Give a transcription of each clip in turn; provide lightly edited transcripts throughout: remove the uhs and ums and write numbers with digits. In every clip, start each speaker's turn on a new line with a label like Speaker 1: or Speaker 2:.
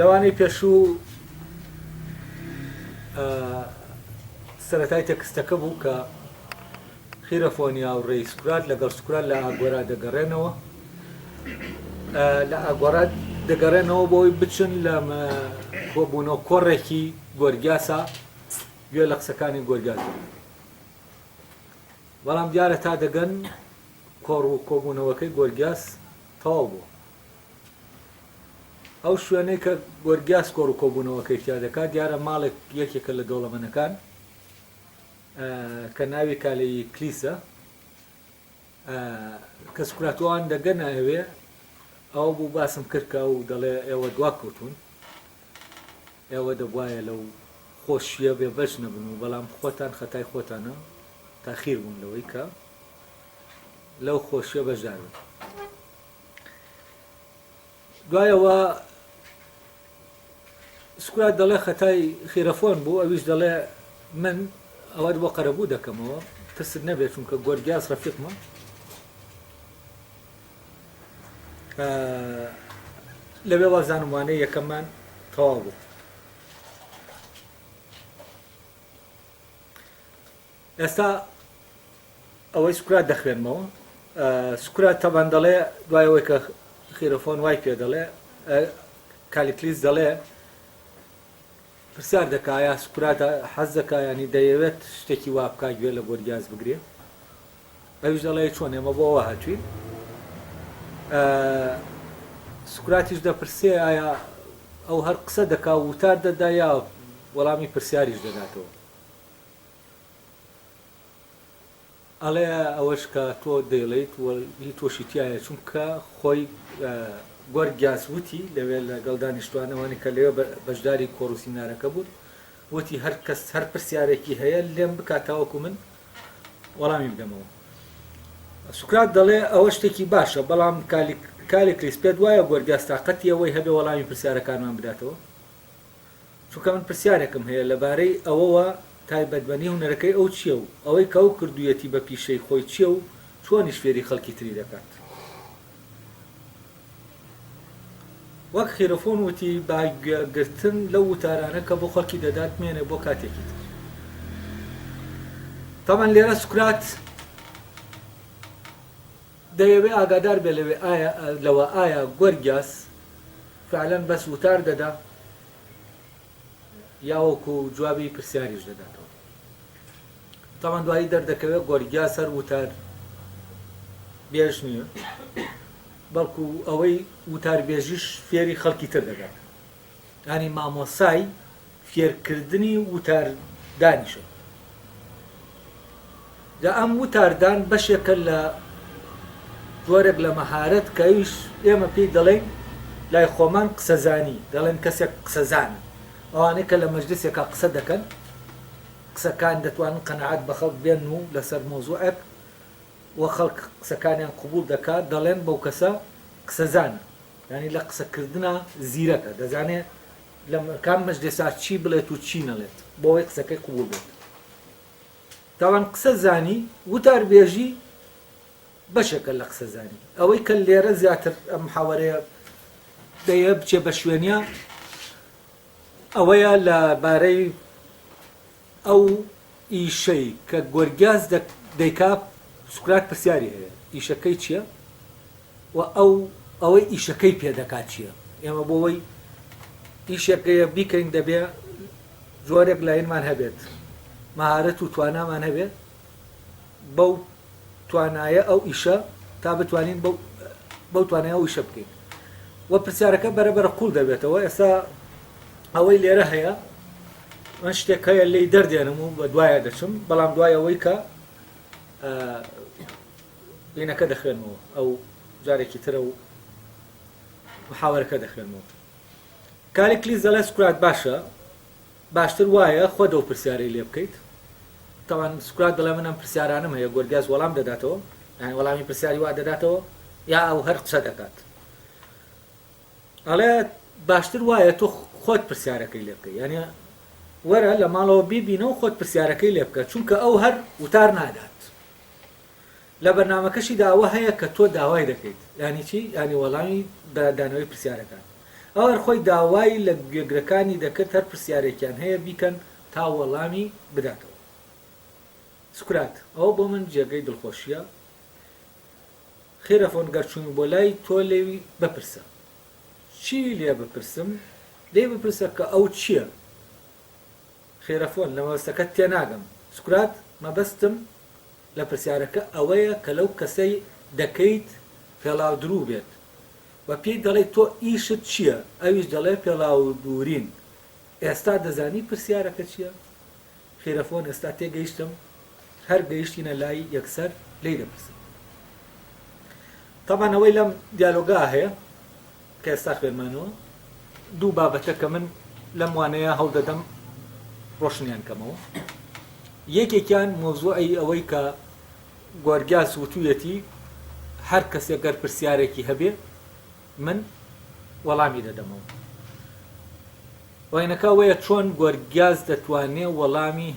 Speaker 1: لەوانەی پێشوو سەرەتای تێکستەکە بوو کە خیرەفۆنی هاوڕێی سوکرات لەگەڵ سوکرات لە ئاگۆرا دەگەڕێنەوە لە ئاگۆرا دەگەڕێنەوە بۆی بچن لە کۆبوونەوە کۆڕێکی گۆرگیاسا گوێ لە قسەکانی گۆرگیاس بگرن بەڵام دیارە تا دەگەن کۆڕ و کۆبوونەوەکەی گۆرگیاس تەواو بووە ئەو شوێنەی کە گۆرگیاس کۆڕ و کۆبوونەوەکەی تیا دەکات دیارە ماڵێک یەکێکە لە دەوڵەمەنەکان کە ناوی کالیکلیسە کە سوکراتوان دەگەنە ئەوێ ئەو بوو باسم کرد کە ئەو دەڵێ ئێوە دوا کەوتون ئێوە دەبواە لەو خۆشیە بێ بەش نەبن و بەڵام خۆتان خەتای خۆتانە تاخیر بوون لەوەی کە لەو خۆشیە بەشدار بن دوایەوە سوکرات دەڵێ خەتای خیرەفۆن بوو ئەویش دەڵێ من ئەوەت بۆ قەرەبوو دەکەمەوە ترست نەبێت چونکە گۆرگیاس ڕەفیقمە لەوێ وازانم وانەی یەکەممان تەواو بوو ئێستا ئەوەی سوکرات دەخوێنمەوە سوکرات تەبان دەڵێ دوای ئەوەی کە خیرۆفۆن وای پێ دەڵێ کالیکلیس دەڵێ پرسیار دەکا یا سوکرات حەز دەکا ینی دەیەوێت شتێکی وا بکا گوێ لە گۆرگیاس بگرێ ئەویش دەڵێ چۆن ئێمە بۆ ئەوە هاتوین سوکراتیش دەپرسێ ئایا ئەو هەر قسە دەکا وتار دەدا یا وەڵامی پرسیاریش دەداتەوە ئەڵێ ئەوەش کە تۆ دەیڵێیت و هی تۆشی تیایە چونکە خۆی گۆرگیاس وتی لەوێ لەگەڵ دانیشتوان ئەوانەی کە لەوێ بەشداری کۆڕ و سیمینارەکە بوون وتی هەر کەس هەر پرسیارێکی هەیە لێم بکات تاوەکو من وەڵامی بدەمەوە سوکرات دەڵێ ئەوە شتێکی باشە بەڵام کالیکلیس پێت وایە گۆرگیاس تاقەتی ئەوەی هەبێ وەڵامی پرسیارەکانمان بداتەوە چونکە من پرسیارێکم هەیە لەبارەی ئەوەوە تایبەتمەنی هونەرەکەی ئەو چیە و ئەوەی کە ئەو کردوویەتی بە پیشەی خۆی چیە و چۆنیش فێری خەڵکی تری دەکات؟ وەک خیرۆفۆن وتی با گوێ گرتن لەو وتارانە کە بۆ خەڵکی دەدات بمێنێ بۆ کاتێکی تر. تەبعەن لێرە سوکرات دەیەوێ ئاگادار بێ لەوێ ئایا لەوە ئایا گۆرگیاس فعلەن بەس وتار دەدا یا وەکو جوابی پرسیاریش دەداتەوە. تاوان دوایی دەردەکەوێت گۆرگیاس هەر وتار بێژ نییە بەڵکو ئەوەی وتاربێژیش فێری خەڵکی تر دەکات ینی مامۆسای فێرکردنی وتاردانیشە جا ئەم وتاردان بەشێکە لە جۆرێک لە مەهارەت کە ئەویش ئێمە پێی دەڵێین لای خۆمان قسەزانی، دەڵێن کەسێک قسەزانە، ئەوانەی کە لە مەجلسێکا قسە دەکەن، قسەکان دەتوانن قەناعەت بە خەڵک بێنن و لەسەر مەوزوعێک و خەڵک قسەکانیان قبوڵ دەکات، دەڵێن بەو کەسە قسەزانە، یانی لە قسەکردنا زیرەکە، دەزانێ لە کام مەجلسا چی بڵێت و چی نەڵێت بۆ ئەوەی قسەکەی قبوڵ بێت. تاوان قسە زانی وتار بێژی بەشێکە لە قسە زانی ئەوەی کە لێرە زیاتر ئەم محاوەرەیە دەیە بچێ بە شوێنە ئەوەیە لە بارەی ئەو ئیشەی کە گۆرگیاس دەیکا سوکرات پرسیاری هەیە ئیشەکەی چییە و ئەو ئەوەی ئیشەکەی پێ دەکات چییە ئێمە بۆەوەی ئیشێکەیە بیکەین دەبێ جۆرێک لاینمان هەبێت مەهارەت و توانامان هەبێت بەو توانایە ئەو ئیشە تا بتوانین بەو بەو توانای ئەو ئیشە بکەین و پرسیارەکە بەرەبەرە قوڵ دەبێتەوە. ئێستا ئەوەی لێرە هەیە من شتێک هەیە لێی دەردێنم و بە دوایە دەچم، بەڵام دوای ئەوەی کە لینەکە دەخوێنمەوە ئەو جارێکی ترە و محاوەرەکە دەخوێنمەوە. کالیکلیس دەڵێ سوکرات باشە باشتر وایە خۆت ئەو پرسیارەی لێ بکەیت. تەوان سوکرات دەڵێ من ئەم پرسیارانەم هەیە، گۆرگیاس وەڵام دەداتەوە، یانی وەڵامی پرسیاری وا دەداتەوە یا ئەو هەر قسە دەکات. ئەڵێ باشتر وایە تۆ خۆت پرسیارەکەی لێ بکەی، یانی وەرە لە ماڵەوە بیبینە و خۆت پرسیارەکەی لێ بکە، چونکە ئەو هەر وتار نادات. لە بەرنامەکەشیدا ئەوە هەیە کە تۆ داوای دەکەیت، یانی چی؟ یانی وەڵامی دانەوەی پرسیارەکان. ئەو هەر خۆی داوای لە گوێگرەکانی دەکرد هەر پرسیارێکیان هەیە بیکەن تا وەڵامی بداتەوە. سوکرات، ئەوە بۆ من جێگەی دڵخۆشییە. خیرەفۆن گەر چووین بۆ لای تۆ لێی بپرسە. چی لێ بپرسم؟ لێی بپرسە کە ئەو چییە؟ خیرەفۆن، لە مەبەستەکەت تێناگەم. سوکرات، مەبەستم لە پرسیارەکە ئەوەیە کە لەو کەسەی دەکەیت پێڵاودروو بێت و پێی دەڵێی تۆ ئیشت چییە؟ ئەویش دەڵێ پێڵاودوورین. ئێستا دەزانی پرسیارەکە چییە؟ خیرەفۆن، ئێستا تێگەیشتم، هەر گەیشتینە لای یەکسەر لێی دەپرسم. تەبعەن ئەوەی لەم دیالۆگا هەیە کە ئێستا خوێنمانەوە دوو بابەتە کە من لەم وانەیە هەوڵدەدەم ڕۆشنیان کەمەوە. یەکێکیان مەوزوعی ئەوەی کە گۆرگیاس وتوویەتی هەر کەسێک گەر پرسیارێکی هەبێ من وەڵامی دەدەمەوە. وێنەکە ئەوەیە چۆن گۆرگیاس دەتوانێ وەڵامی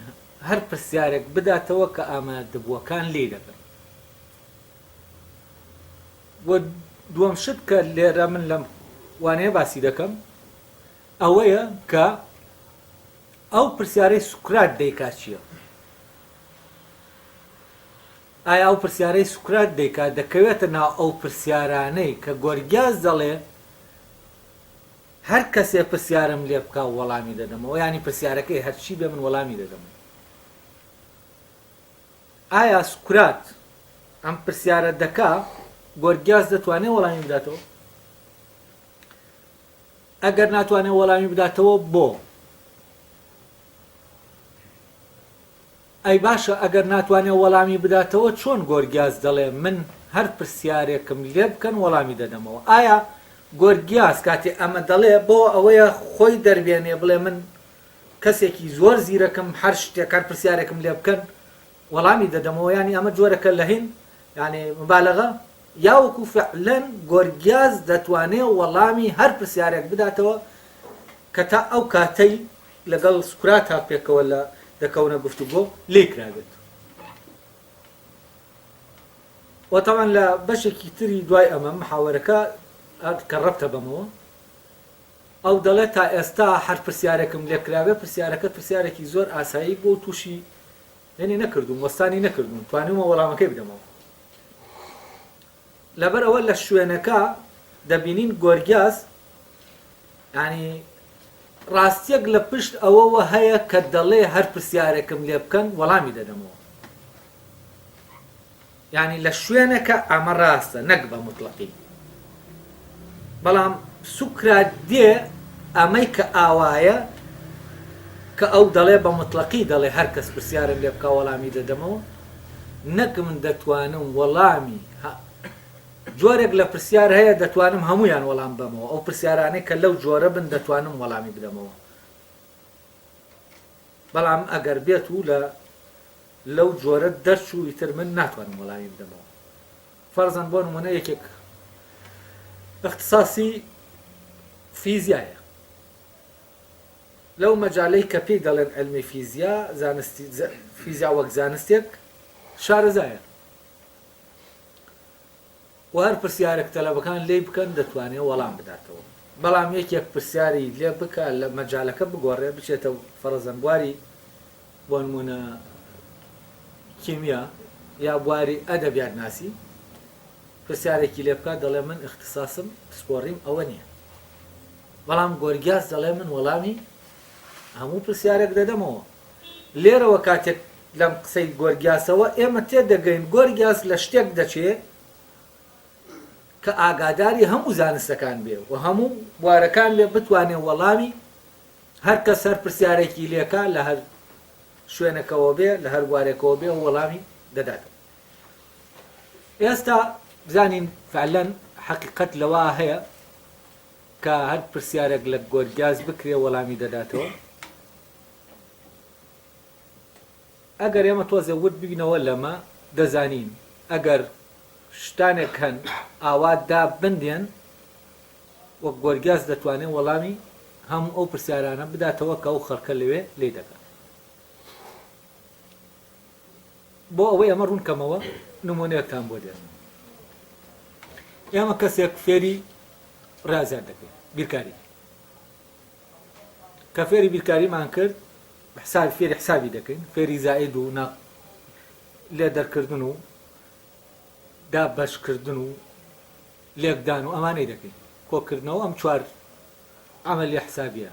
Speaker 1: هەر پرسیارێک بداتەوە کە ئامادەبووەکان لێی دەکەن. و دووەم شت کە لێرە من لەم وانەیە باسی دەکەم ئەوەیە کە ئەو پرسیارەی سوکرات دەیکات چییە؟ ئایا ئەو پرسیارەی سوکرات دەیکات دەکەوێتە ناو ئەو پرسیارانەی کە گۆرگیاس دەڵێ هەر کەسێ پرسیارم لێ بکا وەڵامی دەدەمەوە، یانی پرسیارەکەی هەرچی بێ من وەڵامی دەدەمەوە. ئایا سوکرات ئەم پرسیارە دەکا گۆرگیاس دەتوانێ وەڵامی بداتەوە؟ ئەگەر ناتوانێ وەڵامی بداتەوە بۆ؟ ئەی باشە ئەگەر ناتوانێ وەڵامی بداتەوە چۆن گۆرگیاس دەڵێ من هەر پرسیارێکم لێ بکەن وەڵامی دەدەمەوە؟ ئایا گۆرگیاس کاتێ ئەمە دەڵێ بۆ ئەوەیە خۆی دەربێنێ بڵێ من کەسێکی زۆر زیرەکم هەر شتێک هەر پرسیارێکم لێ بکەن وەڵامی دەدەمەوە یانی ئەمە جۆرەکە لە هین یانی مبالغە یا وەکو فعلەن گۆرگیاس دەتوانێ وەڵامی هەر پرسیارێک بداتەوە کە تا ئەو کاتەی لەگەڵ سوکراتا پێکەوە لە دەکەونە گفتوگۆ لێی کرابێت. وە تەبعەن لە بەشێکی تری دوای ئەمە محاوەرەکە کە ڕەبتە بەمەوە ئەو دەڵێت تا ئێستا هەر پرسیارێکم لێ کرابێ پرسیارەکە پرسیارێکی زۆر ئاسایی بووە و تووشی یعنی نەکردووم وەستانی نەکردووم توانیومە وەڵامەکەی بدەمەوە. لەبەر ئەوە لە شوێنەکە دەبینین گۆرگیاس یانی ڕاستیەک لە پشت ئەوەوە هەیە کە دەڵێ هەر پرسیارێکم لێ بکەن وەڵامی دەدەمەوە یانی لە شوێنەکە ئەمە ڕاستە نەک بە مطلقی بەڵام سوکرات دێ ئەمەی کە ئاوایە کە ئەو دەڵێ بە مطلقی دەڵێ هەر کەس پرسیارم لێ بکا وەڵامی دەدەمەوە نەک من دەتوانم وەڵامی جۆرێک لە پرسیار هەیە دەتوانم هەموویان وەڵام بەمەوە ئەو پرسیارانەی کە لەو جۆرە بن دەتوانم وەڵامی بدەمەوە بەڵام ئەگەر بێت و لە لەو جۆرە دەرچوو ئیتر من ناتوانم وەڵامی بدەمەوە فەرزەن بۆ نمونە یەکێک اختصاصی فیزیایە لەو مەجالەی کە پێی دەڵێن علمی فیزیا زانستی فیزیا وەک زانستێک شارەزایە و هەر پرسیارێک تەلەبەکان لێی بکەن دەتوانێ وەڵام بداتەوە بەڵام یەکێک پرسیاری لێ بکا لە مەجالەکە بگۆڕێ بچێتە فەرەزەن بواری بۆ نمونە کیمیا یا بواری ئەدەبیات ناسی پرسیارێکی لێ بکات دەڵێ من اختصاصم پسپۆڕیم ئەوە نییە بەڵام گۆرگیاس دەڵێ من وەڵامی هەموو پرسیارێک دەدەمەوە لێرەوە کاتێک. لەم قسەی گۆرگیاسەوە ئێمە تێدەگەین گۆرگیاس لە شتێک دەچێ کە ئاگاداری هەموو زانستەکان بێ و هەموو بوارەکان بێ بتوانێ وەڵامی هەر کەس هەر پرسیارێکی لێکا لە هەر شوێنەکەوە بێ لە هەر بوارێکەوە بێ وەڵامی دەداتەوە. ئێستا بزانین فعلەن حەقیقەت لەوە هەیە کە هەر پرسیارێک لە گۆرگیاس بکرێ وەڵامی دەداتەوە؟ ئەگەر ئێمە تۆزێ ورد ببینەوە لەمە دەزانین ئەگەر شتانێک هەن ئاوا دابنرێن وەک گۆرگیاس دەتوانێت وەڵامی هەموو ئەو پرسیارانە بداتەوە کە ئەو خەڵکە لەوێ لێی دەکات. بۆ ئەوەی ئەمە ڕوون کەمەوە نمونەیەکتان بۆ دێنم. ئێمە کەسێک فێری ڕازیات دەکەین بیرکاری کە فێری بیرکاریمان کرد حساب فێری حسابی دەکەین فێری زائید و نا لێ دەرکردن و دابەشکردن و لێکدان و ئەمانەی دەکەین کۆکردنەوە ئەم چوار عملی حسابیە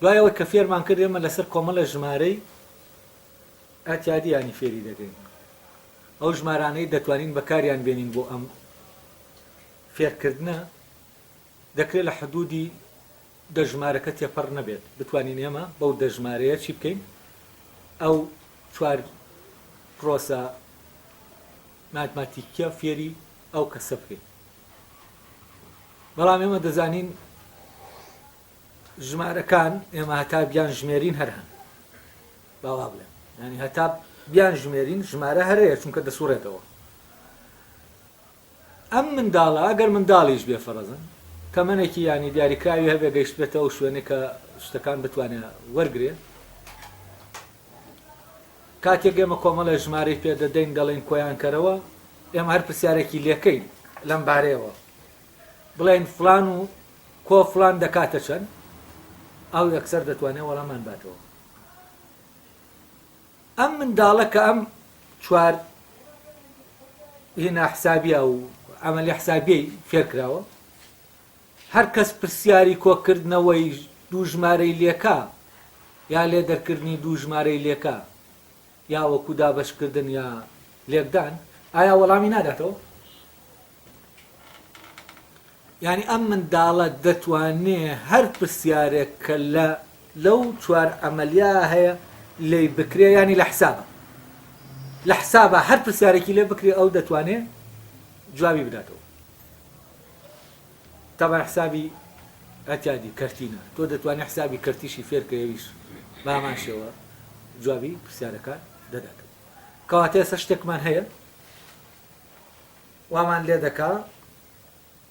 Speaker 1: دوای ئەوەی کە فێرمان کرد ئێمە لەسەر کۆمەڵە ژمارەی ئەتیادی یانی فێری دەکەین ئەو ژمارانەی دەتوانین بەکاریان بێنین بۆ ئەم فێرکردنە دەکرێت لە حدودی دە ژمارەکە تێپەڕ نەبێت بتوانین ئێمە بەو دە ژمارەیە چی بکەین ئەو چوار پرۆسە ماتماتیکیە فێری ئەو کەسە بکەین بەڵام ئێمە دەزانین ژمارەکان ئێمە هەتا بیان ژمێرین هەر هەن با وا بڵێم یانی هەتا بیان ژمێرین ژمارە هەرەیە چونکە دەسوڕێتەوە ئەم منداڵە ئەگەر منداڵیش بێ فەڕزن تەمەنێکی ینی دیاریکراوی هەبێ گەیشتبێتە ئەو شوێنێک کە شتەکان بتوانێت وەرگێ کاتێک ئێمە کۆمەڵێ ژمارەی پێ دەدەین دەڵێن کۆیان کەرەوە ئێمە هەر پرسیارێکی لێکەین لەم بارەیەوە بڵێن فلان و کۆ فلان دەکاتە چەند ئەو یەکسەر دەتوانێت وەڵامان باتەوە ئەم منداڵە کە ئەم چوار هینا حسابیە و عملی حسابیەی فێرکراوە هەر کەس پرسیاری کۆکردنەوەی دوو ژمارەی لێکا یا لێ دەرکردنی دوو ژمارەی لێکا یا وەکو دابەشکردن یا لێکدان ئایا وەڵامی ناداتەوە؟ یانی ئەم منداڵە دەتوانێ هەر پرسیارێک کە لە لەو چوار عەمەلیە هەیە لێی بکرێ یانی لە حسابە لە حسابە هەر پرسیارێکی لێ بکرێ ئەو دەتوانێ جوابی بداتەوە تەبعەن حسابی ئەتیادی کەرتینە تۆ دەتوانێ حسابی کەرتیشی فێرکەیەویش بە هەمان شێوە جوابی پرسیارەکان دەداتەوە کەواتە ئێستا شتێکمان هەیە وامان لێ دەکا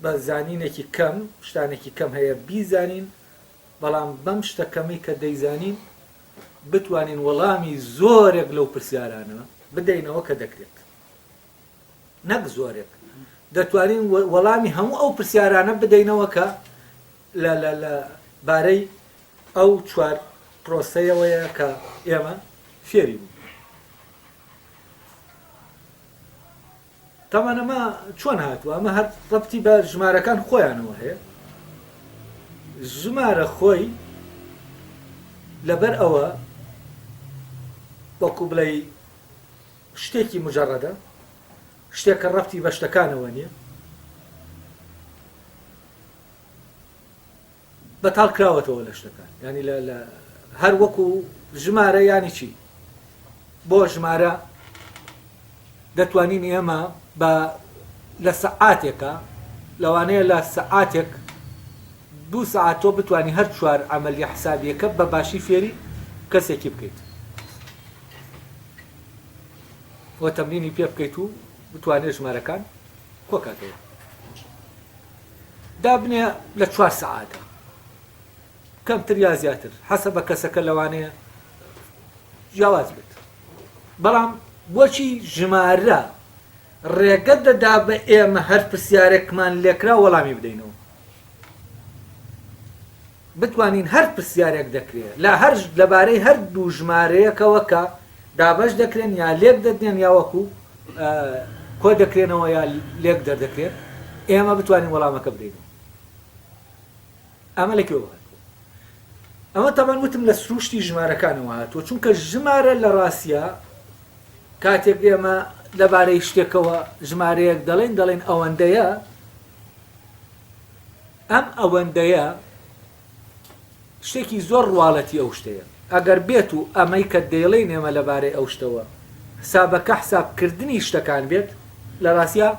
Speaker 1: بە زانینێکی کەم شتانێکی کەم هەیە بیزانین بەڵام بەم شتە کەمەی کە دەیزانین بتوانین وەڵامی زۆرێک لەو پرسیارانە بدەینەوە کە دەکرێت نەک زۆرێک دەتوانین وەڵامی هەموو ئەو پرسیارانە بدەینەوە کە لە لە لە بارەی ئەو چوار پرۆسەیەوەیە کە ئێمە فێری بوو تەبعەن ئەمە چۆن هاتووە؟ ئەمە هەر ڕەبتی بە ژمارەکان خۆیانەوە هەیە. ژمارە خۆی لەبەر ئەوە وەکو بڵێی شتێکی مجەڕەدە، شتێکە ڕەبتی بە شتەکانەوە نییە. بەتاڵ کراوەتەوە لە شتەکان یانی لە لە هەر وەکو ژمارە یانی چی بۆ ژمارە دەتوانین ئێمە بە لە سەعاتێکە لەوانەیە لە سەعاتێک دوو سەعات تۆ بتانی هەر چوار عملی حسابیەکە بە باشی فێری کەسێکی بکەیت وە تەمرینی پێ بکەیت و بتوانێت ژمارەکان کۆکاتەوە دابنێ لە چوار سەعاتە کەمتر یا زیاتر حەسەبە کەسەکە لەوانەیە جیاواز بێت بەڵام بۆچی ژمارە ڕێگە دەدا بە ئێمە هەر پرسیارێکمان لێکرا وەڵامی بدەینەوە بتوانین هەر پرسیارێک دەکرێت لە هەر لەبارەی هەر دوو ژمارەیەکەوە کە دابەش دەکرێن یا لێک دەدرێن یا وەکو کۆ دەکرێنەوە یا لێک دەردەکرێن ئێمە بتوانین وەڵامەکە بدەینەوە ئەمە لە کوێوە هاتووە؟ ئەمە تەبعەن وتم لە سروشتی ژمارەکانەوە هاتووە، چونکە ژمارە لە ڕاستیا کاتێک ئێمە لەبارەی شتێکەوە ژمارەیەک دەڵێین، دەڵێین ئەوەندەیە، ئەم ئەوەندەیە شتێکی زۆر ڕواڵەتی ئەو شتەیە. ئەگەر بێت و ئەمەی کە دەیڵێین ئێمە لەبارەی ئەو شتەوە حسابەکە حسابکردنی شتەکان بێت، لە ڕاستیا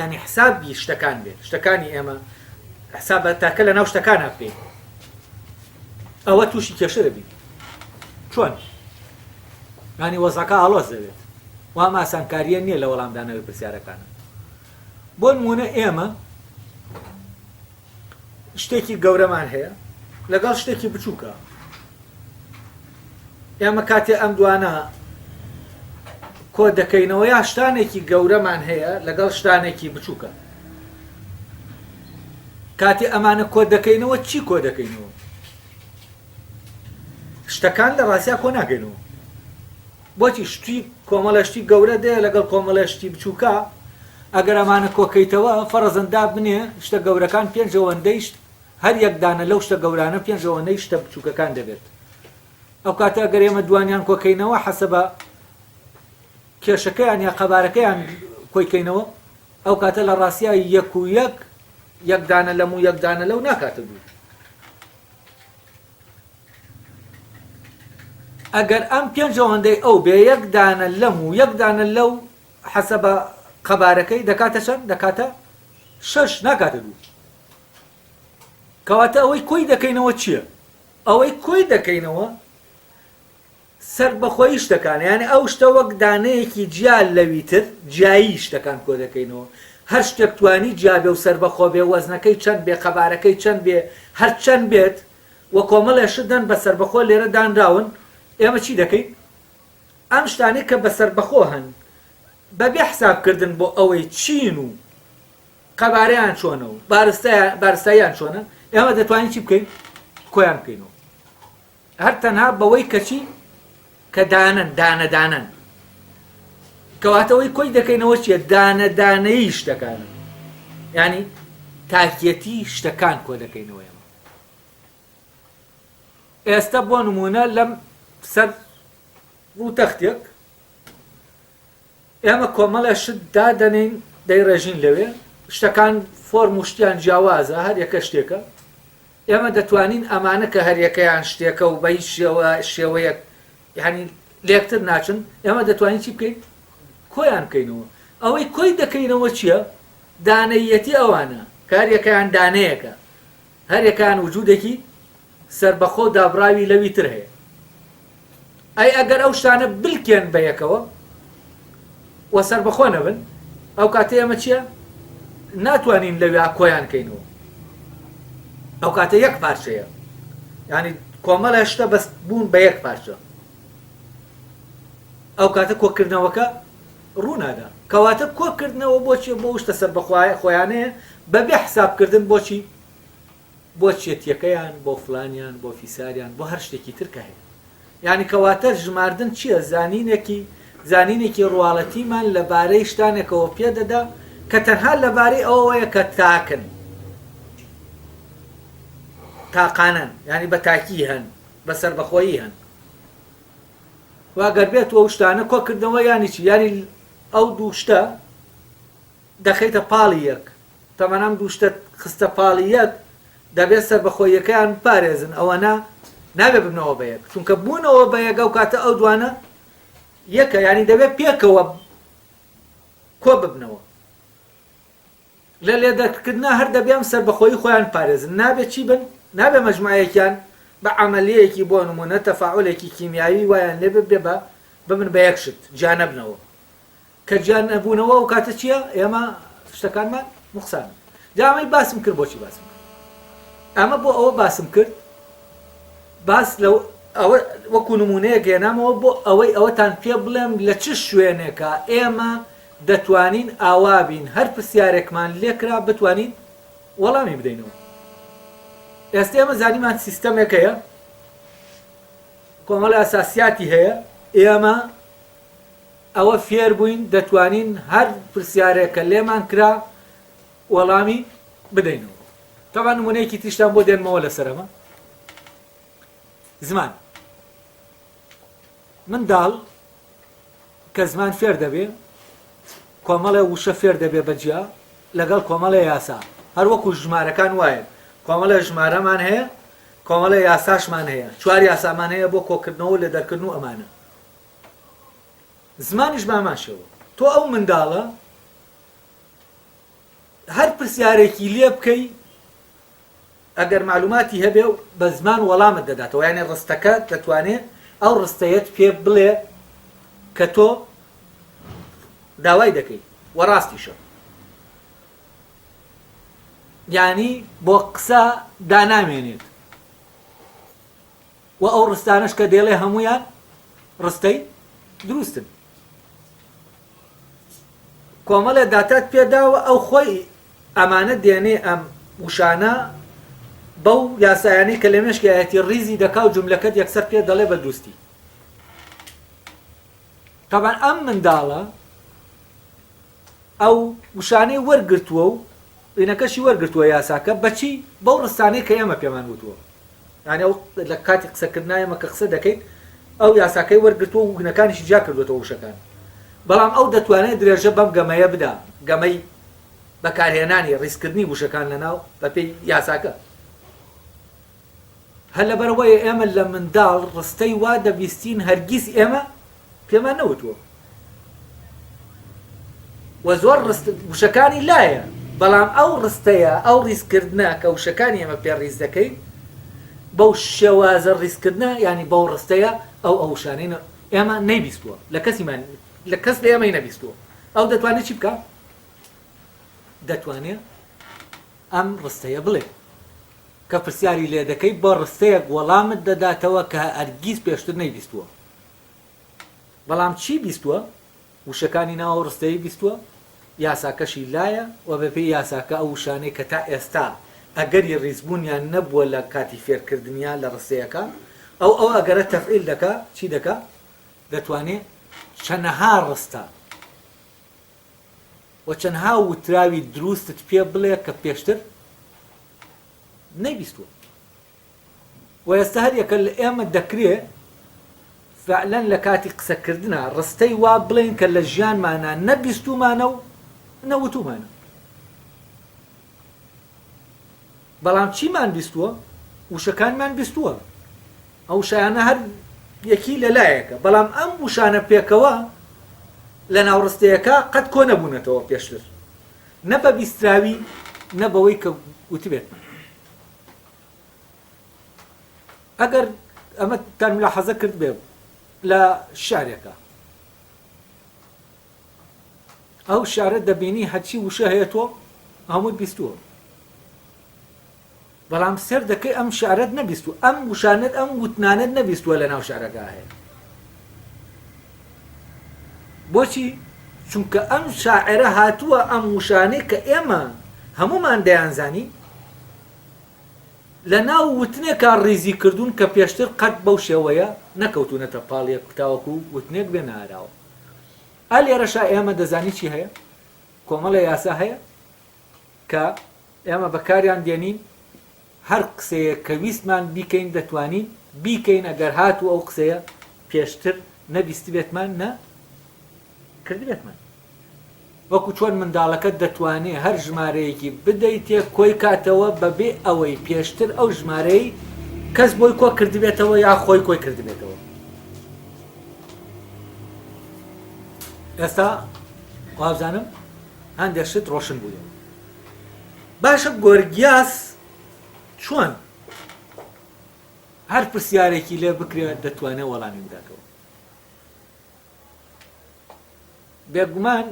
Speaker 1: یانی حسابی شتەکان بێت، شتەکانی ئێمە حسابە تاکە لەناو شتەکانا بکەین، ئەوە تووشی کێشە دەبین. چۆن؟ یانی وەزعەکە ئاڵۆز دەبێت. وام ئاسانکارییە نییە لە وەڵامدانەوەی پرسیارەکانە. بۆ نموونە ئێمە شتێکی گەورەمان هەیە لەگەڵ شتێکی بچووکە. ئێمە کاتێ ئەم دوانە کۆ دەکەینەوە یا شتانێکی گەورەمان هەیە لەگەڵ شتانێکی بچووکە. کاتێ ئەمانە کۆ دەکەینەوە چی کۆ دەکەینەوە؟ شتەکان لە ڕاستیا کۆ ناکەینەوە. بۆچی شتی کۆمەڵە شتی گەورە دێ لەگەڵ کۆمەڵە شتی بچووکە ئەگەر ئەمانە کۆکەیتەوە فەڕزن دابنێ شتە گەورەکان پێنج ئەوەندەی هەر یەک دانە لەو شتە گەورانە پێنج ئەوەندەی شتە بچووکەکان دەبێت ئەو کاتە ئەگەر ئێمە دوانیان کۆکەینەوە حەسەبە کێشەکەیان یا قەبارەکەیان کۆیکەینەوە ئەو کاتە لە ڕاستیا یەک و یەک یەک دانە لەم و یەک دانە لەو ناکاتە دوو. ئەگەر ئەم پێنج ئەوەندەی ئەو بێ یەک دانە لەم و یەک دانە لەو حەسەبە قەبارەکەی دەکاتە چەند؟ دەکاتە شەش ناکاتە دوو. کەواتە ئەوەی کۆی دەکەینەوە چییە؟ ئەوەی کۆی دەکەینەوە سەربەخۆیی شتەکانە یانی ئەو شتە وەک دانەیەکی جیا لەوی تر جیایی شتەکان کۆدەکەینەوە هەر شتێک توانی جیا بێ و سەربەخۆ بێ وەزنەکەی چەند بێ قەبارەکەی چەند بێ هەر چەند بێت و کۆمەڵێ شت هەن بە سەربەخۆ لێرە دانراون ئێمە چی دەکەین ئەم شتانەی کە بە سەربەخۆ هەن بەبێ حساب کردن بۆ ئەوەی چین و قەبارەیان چۆنە و بارستاییان چۆنە ئێمە دەتوانین چی بکەین کۆیان بکەینەوە هەر تەنها بەوەی کە چی؟ کە دانەن، دانە دانەن. کەواتە ئەوەی کۆی دەکەینەوە چییە؟ دانە دانەیی شتەکانە. یانی تاکیەتی شتەکان کۆ دەکەینەوە ئێمە. ئێستا بۆ نمونە لەم سەر ڕووتەختێک ئێمە کۆمەڵێ شت دادەنێین دەیڕێژین لەوێ، شتەکان فۆرم و شتیان جیاوازە، هەر یەکە شتێکە، ئێمە دەتوانین ئەمانە کە هەر یەکەیان شتێکە و بە هیچ شێوە شێوەیەک یانی لێکتر ناچن، ئێمە دەتوانین چی بکەین؟ کۆیان بکەینەوە. ئەوەی کۆی دەکەینەوە چییە؟ دانەییەتی ئەوانە، کە هەر یەکەیان دانەیەکە، هەر یەکەیان وجودێکی سەربەخۆ و دابڕاوی لەوی تر هەیە. ئەی ئەگەر ئەو شتانە بلکێن بە یەکەوە و سەربەخۆ نەبن، ئەو کاتە ئێمە چییە؟ ناتوانین لەویا کۆیان کەینەوە. ئەو کاتە یەک پارچەیە. یعنی کۆمەڵێ شتە بەس بوون بە یەک پارچە. ئەو کاتە کۆکردنەوەکە ڕوونادا. کەواتە کۆکردنەوە بۆچی بۆ شتە سەربەخۆیانەیە بەبێ حسابکردن بۆچی بۆ چێتیەکەیان بۆ فلانیان بۆ فیساریان بۆ هەر شتێکی تر کە هەیە یانی کەواتە ژماردن چییە زانینێکی زانینێکی ڕواڵەتیمان لەبارەی شتانێکەوە پێ دەدا کە تەنها لەبارەی ئەوەیە کە تاکن تاقانەن یانی بە تاکی هەن بە سەربەخۆیی هەن واگەر بێت ئەو شتانە کۆکردنەوە یانی چی یانی ئەو دوو شتە دەخەیتە پاڵی یەک، تەبعەن ئەم دوو شتەت خستە پاڵی یەک دەبێت سەربەخۆییەکەیان بپارێزن ئەوەنە نابێت ببنەوە بە یەک چونکە بوونەوە بە یەک ئەو کاتە ئەو دوانە یەکە یانی دەبێت پێکەوە کۆ ببنەوە لە لێدەرکردنا هەر دەبێ ئەم سەربەخۆیی خۆیان پارێزن نابێت چی بن نابێ مەجموعەیەکیان بە عەمەلیەیەکی بۆ نمونە تەفاعولێکی کیمیاوی وایان لێ ببێ بە ببن بە یەک شت جیا نەبنەوە کە جیا نەبوونەوە ئەو کاتە چییە ئێمە شتەکانمان نوقسانن جا ئەمەی باسم کرد بۆچی باسم کرد ئەمە بۆ ئەوە باسم کرد باس لە ئەوە وەکو نمونەیەک هێنامەوە بۆ ئەوەی ئەوەتان پێ بڵێم لە چ شوێنێکە ئێمە دەتوانین ئاوا بین هەر پرسیارێکمان لێکرا بتوانین وەڵامی بدەینەوە ئێستا ئێمە زانیمان سیستەمێک هەیە کۆمەڵی ئەساسیاتی هەیە ئێمە ئەوە فێر بووین دەتوانین هەر پرسیارێک کە لێمان کرا وەڵامی بدەینەوە. تەبعەن نموونەیەکی تریشتان بۆ دێنمەوە لەسەر ئەمە. زمان منداڵ کە زمان فێر دەبێ کۆمەڵێ وشە فێر دەبێ بە جیا لەگەڵ کۆمەڵێ یاسا هەر وەکو ژمارەکان وایە کۆمەڵێ ژمارەمان هەیە کۆمەڵێ یاساشمان هەیە چوار یاسامان هەیە بۆ کۆکردنەوە و لە دەرکردن و ئەمانە زمانیش بە هەمان شێوە تۆ ئەو منداڵە هەر پرسیارێکی لێ بکەی ئەگەر مەعلوماتی هەبێ بە زمان وەڵامت دەداتەوە یانی ڕستەکە دەتوانێ ئەو ڕستەیەت پێ بڵێ کە تۆ داوای دەکەی وە ڕاستیشە یانی بۆ قسە دانامێنێت و ئەو ڕستانەش کە دێڵێ هەمویان ڕستەی دروستن کۆمەڵێ داتات پێداوە ئەو خۆی ئەمانە دێنێ ئەم وشانە بەو یاسایانەی کە لە مێشکایەتی ڕیزی دەکا و جوملەکەت یەکسەر پێ دەڵێ بە دروستی تەبعەن ئەم منداڵە ئەو وشانەی وەرگرتووە و وینەکەشی وەرگرتووە یاساکە بەچی بەو ڕستانەی کە ئێمە پێمان وتووە یانی ئەو لە کاتی قسەکردنا ئێمە کە قسە دەکەین ئەو یاساکەی وەرگرتووە و وگنەکانیشی جیا کردوێتەوە وشەکان بەڵام ئەو دەتوانێت درێژە بەم گەمەیە بدا گەمەی بەکارهێنانی ڕیزکردنی وشەکان لەناو بەپێی یاساکە. هەر لەبەرئەوەیە ئێمە لە منداڵ ڕستەی وا دەبیستین هەرگیز ئێمە پێمان نەوتووە و زۆر ڕست وشەکانی لایە بەڵام ئەو ڕستەیە ئەو ڕیزکردنە کە وشەکانی ئێمە پێ ڕیز دەکەین بەو شێوازە ڕیزکردنە ینی بەو ڕستەیە ئەو ئەو وشانەی ئێمە نەیبیستووە لە کەسیمان لە کەس لە ئێمەی نەبیستووە ئەو دەتوانێت چی بکە دەتوانێ ئەم ڕستەیە بڵێ. کە پرسیاری لێ دەکەی بە ڕستەیەک وەڵامت دەداتەوە کە هەرگیز پێشتر نەیبیستووە. بەڵام چی بیستووە؟ وشەکانی ناو ئەو ڕستەیەی بیستووە، یاساکەشی لایە و بەپێی یاساکە ئەو وشانەی کە تا ئێستا ئەگەری ڕیزبوونیان نەبووە لە کاتی فێرکردنیا لە ڕستەیەکە، ئەو ئەو ئەگەرە تەفعیل دەکا، چی دەکا؟ دەتوانێ چەنەها ڕستە. و چەندها وتراوی دروستت پێ بڵێ کە پێشتر نەیبیستووە و ئێستا هەر یەکە لە ئێمە دەکرێ فعلەن لە کاتی قسەکردنا ڕستەی وا بڵێین کە لە ژیانمانا نەبیستوومانە و نەوتوومانە بەڵام چیمان بیستووە؟ وشەکانمان بیستووە. ئەو وشانە هەر یەکی لە لایەکە، بەڵام ئەم وشانە پێکەوە لە ناو ڕستەیەکا قەت کۆ نەبوونەتەوە پێشتر، نە بە بیستراوی نە بەوەی کە وتبێتمان. ئەگەر ئەمەتان ملاحەزە کردبێ لە شیعرێکا، ئەو شعرە دەبینی هەرچی وشە هەیە تۆ هەمووت بیستووە بەڵام سێر دەکەی ئەم شعرەت نەبیستوو ئەم وشانەت ئەم وتنانەت نەبیستووە لە ناو شعرەکە هەیە بۆچی چونکە ئەم شاعرە هاتووە ئەم وشانەی کە ئێمە هەمومان دەیانزانی لە ناو وتنێکا ڕیزی کردوون کە پێشتر قەت بەو شێوەیە نەکەوتونەتە پاڵیەک تاوەکو وتنێک بێ ناراوە ئا لێرەشا ئێمە دەزانی چی هەیە؟ کۆمەڵێ یاسا هەیە کە ئێمە بەکاریان دێنین هەر قسەیەک کە ویستمان بیکەین دەتوانین بیکەین ئەگەر هاتوو ئەو قسەیە پێشتر نەبیستبێتمان نە کردبێتمان. وەکو چۆن منداڵەکەت دەتوانێ هەر ژمارەیەکی بدەیتێ کۆی کاتەوە بەبێ ئەوەی پێشتر ئەو ژمارەی کەس بۆی کۆ کردبێتەوە یا خۆی کۆی کردبێتەوە. ئێستا وابزانم هەندێک شت ڕۆشن بوویەوە. باشە گۆرگیاس چۆن هەر پرسیارێکی لێ بکرێت دەتوانێت وەڵامی بداتەوە؟ بێگومان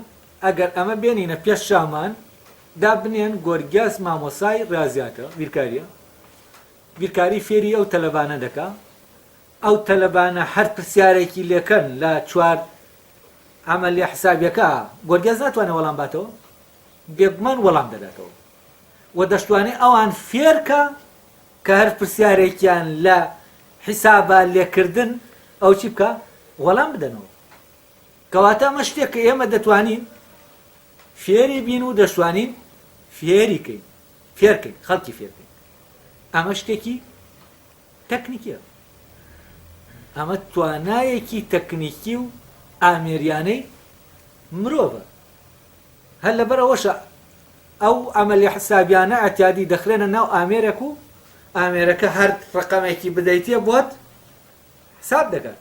Speaker 1: ئەگەر ئەمە بێنینە پێش چاومان دابنێن گۆرگیاس مامۆسای ڕیازیاتە، بیرکاریە، بیرکاری فێری ئەو تەلەبانە دەکا، ئەو تەلەبانە هەر پرسیارێکی لێکەن لە چوار عەمەلیە حسابیەکە گۆرگیاس ناتوانێ وەڵام باتەوە؟ بێگومان وەڵام دەداتەوە و دەشتوانێ ئەوان فێرکا کە هەر پرسیارێکیان لە حیسابا لێکردن ئەو چی بکا؟ وەڵام بدەنەوە. کەواتە ئەمە شتێک کە ئێمە دەتوانین فێری بین و دەشتوانین فێری کەین فێرکەین خەڵکی فێرکەین ئەمە شتێکی تەکنیکیە. ئەمە توانایەکی تەکنیکی و ئامێریانەی مرۆڤە. هەر لەبەر ئەوەشە ئەو عەمەلی حسابیانە ئەتیادی دەخرێنە ناو ئامێرێک و ئامێرەکە هەر ڕەقەمێکی بدەیتێ بۆت حساب دەکات.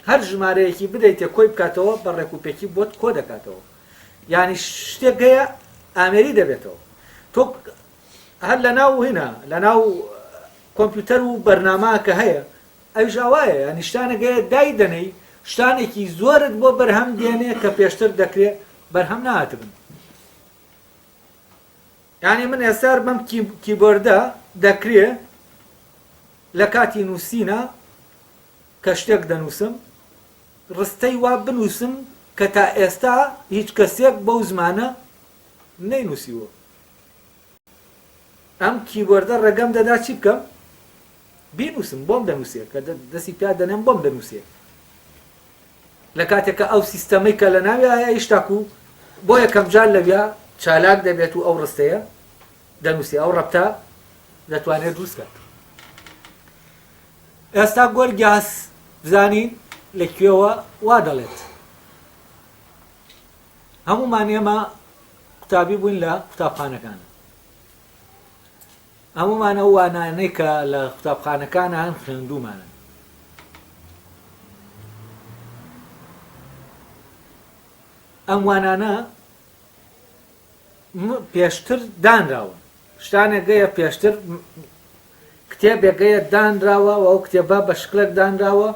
Speaker 1: هەر ژمارەیەکی بدەیتێ کۆی بکاتەوە بە ڕێکوپێکی بۆت کۆ دەکاتەوە. یانی شتێک هەیە ئامێری دەبێتەوە. تۆ هەر لەناو هینا لەناو کۆمپیوتەر و بەرنامە کە هەیە ئەویش ئاوایە یانی شتانێک هەیە دایدەنێی شتانێکی زۆرت بۆ بەرهەم دێنێ کە پێشتر دەکرێ بەرهەم نەهاتبن. یانی من ئێستا بەم کیبۆردە دەکرێ لە کاتی نووسینە کە شتێک دەنووسم ڕستەی وا بنووسم کە تا ئێستا هیچ کەسێک بەو زمانە نەینووسیوە. ئەم کیبۆردە ڕێگەم دەدا چی بکەم؟ بینووسم، بۆم دەنووسێ، کە دەستی پیا دەنێم بۆم دەنووسێ. لە کاتێک کە ئەو سیستەمەی کە لە ناویا هەیە هیچ تاکو بۆ یەکەم جار لەویا چالاک دەبێت و ئەو ڕستەیە دەنووسێ، ئەو ڕەبتە دەتوانێت دروست کات. ئێستا گۆرگیاس بزانین لە کوێوە وا دەڵێت. هەموومان ئێمە قوتابی بووین لە قوتابخانەکان. هەموومان ئەو وانانەی کە لە قوتابخانەکانە هەن خوێندوومانن. ئەم وانانە پێشتر دانراون. شتانێک هەیە پێشتر کتێبێک هەیە دانراوە و ئەو کتێبە بە شکلێک دانراوە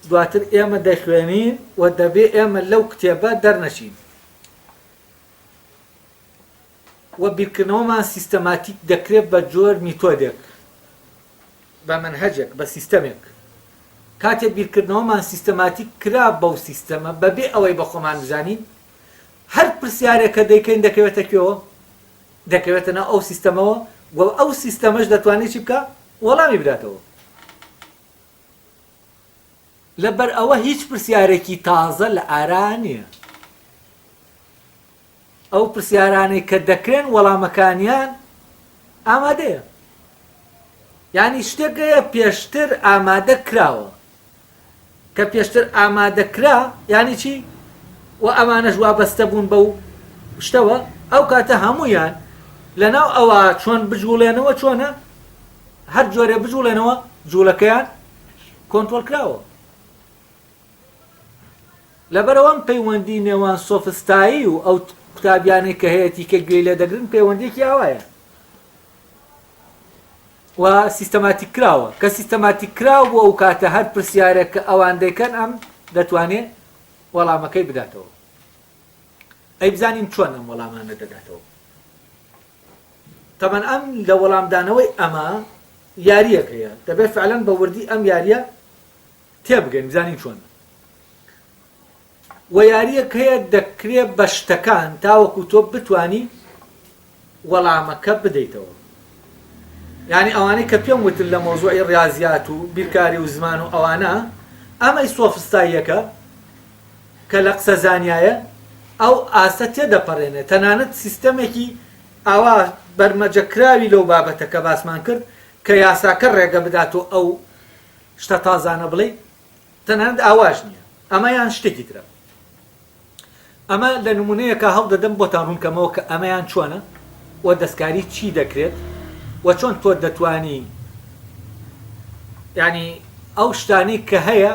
Speaker 1: دواتر ئێمە دەخوێنین و دەبێ ئێمە لەو کتێبە دەرنەچین. و بیرکردنەوەمان سیستەماتیک دەکرێت بە جۆر میتۆدێک، بە مەنهەجێک، بە سیستەمێک. کاتێ بیرکردنەوەمان سیستەماتیک کرا بەو سیستەمە بەبێ ئەوەی بە خۆمان بزانین، هەر پرسیارێک کە دەیکەین دەکەوێتە کوێوە؟ دەکەوێتە ناو ئەو سیستەمەوە و ئەو سیستەمەش دەتوانێت چی بکا؟ وەڵامی بداتەوە. لەبەر ئەوە هیچ پرسیارێکی تازە لە ئارا نییە. ئەو پرسیارانەی کە دەکرێن وەڵامەکانیان ئامادەیە. یانی شتێک هەیە پێشتر ئامادە کراوە. کە پێشتر ئامادە کرا یانی چی؟ و ئەمانەش وابەستە بوون بەو شتەوە، ئەو کاتە هەموویان لەناو ئەوە چۆن بجوڵێنەوە چۆنە هەر جۆرێ بجوڵێنەوە جوڵەکەیان کۆنترۆڵ کراوە. لەبەرئەوە ئەم پەیوەندی نێوان سۆفستایی و ئەو قوتابیانەی کە هەیەتی کە گوێی لێ دەگرن پەیوەندیەکی ئاوایە و سیستەماتیک کراوە کە سیستەماتیک کراو بوو ئەو کاتە هەر پرسیارێک کە ئەوان دەیکەن ئەم دەتوانێ وەڵامەکەی بداتەوە ئەی بزانین چۆن ئەم وەڵامانە دەداتەوە تەبەن ئەم لە وەڵامدانەوەی ئەمە یاریەک هەیە دەبێت فعلەن بە وردی ئەم یاریە تێبگەین بزانین چۆنە وە یاریەک هەیە دەکرێ بە شتەکان تاوەکو تۆ بتانی وەڵامەکە بدەیتەوە یعنی ئەوانەی کە پێم وتن لە مۆزوعی ڕاضیات و بیرکاری و زمان و ئەوانە ئەمەی سۆفستاییەکە کە لە قسە زانایە ئەو ئاستە تێدەپەڕێنێ تەنانەت سیستەمێکی ئاوا بەرمەجەکراوی لەو بابەتە کە باسمان کرد کە یاساکە ڕێگە بدات و ئەو شتە تازانە بڵێی تەنانەت ئاواش نییە ئەمەیان شتێکی ترە ئەمە لە نمونەیەکە هەڵدەدەم بۆتان ڕوونکەمەوە کە ئەمەیان چۆنە و دەستکاری چی دەکرێت و چۆن تۆ دەتوانی ینی ئەو شتانەی کە هەیە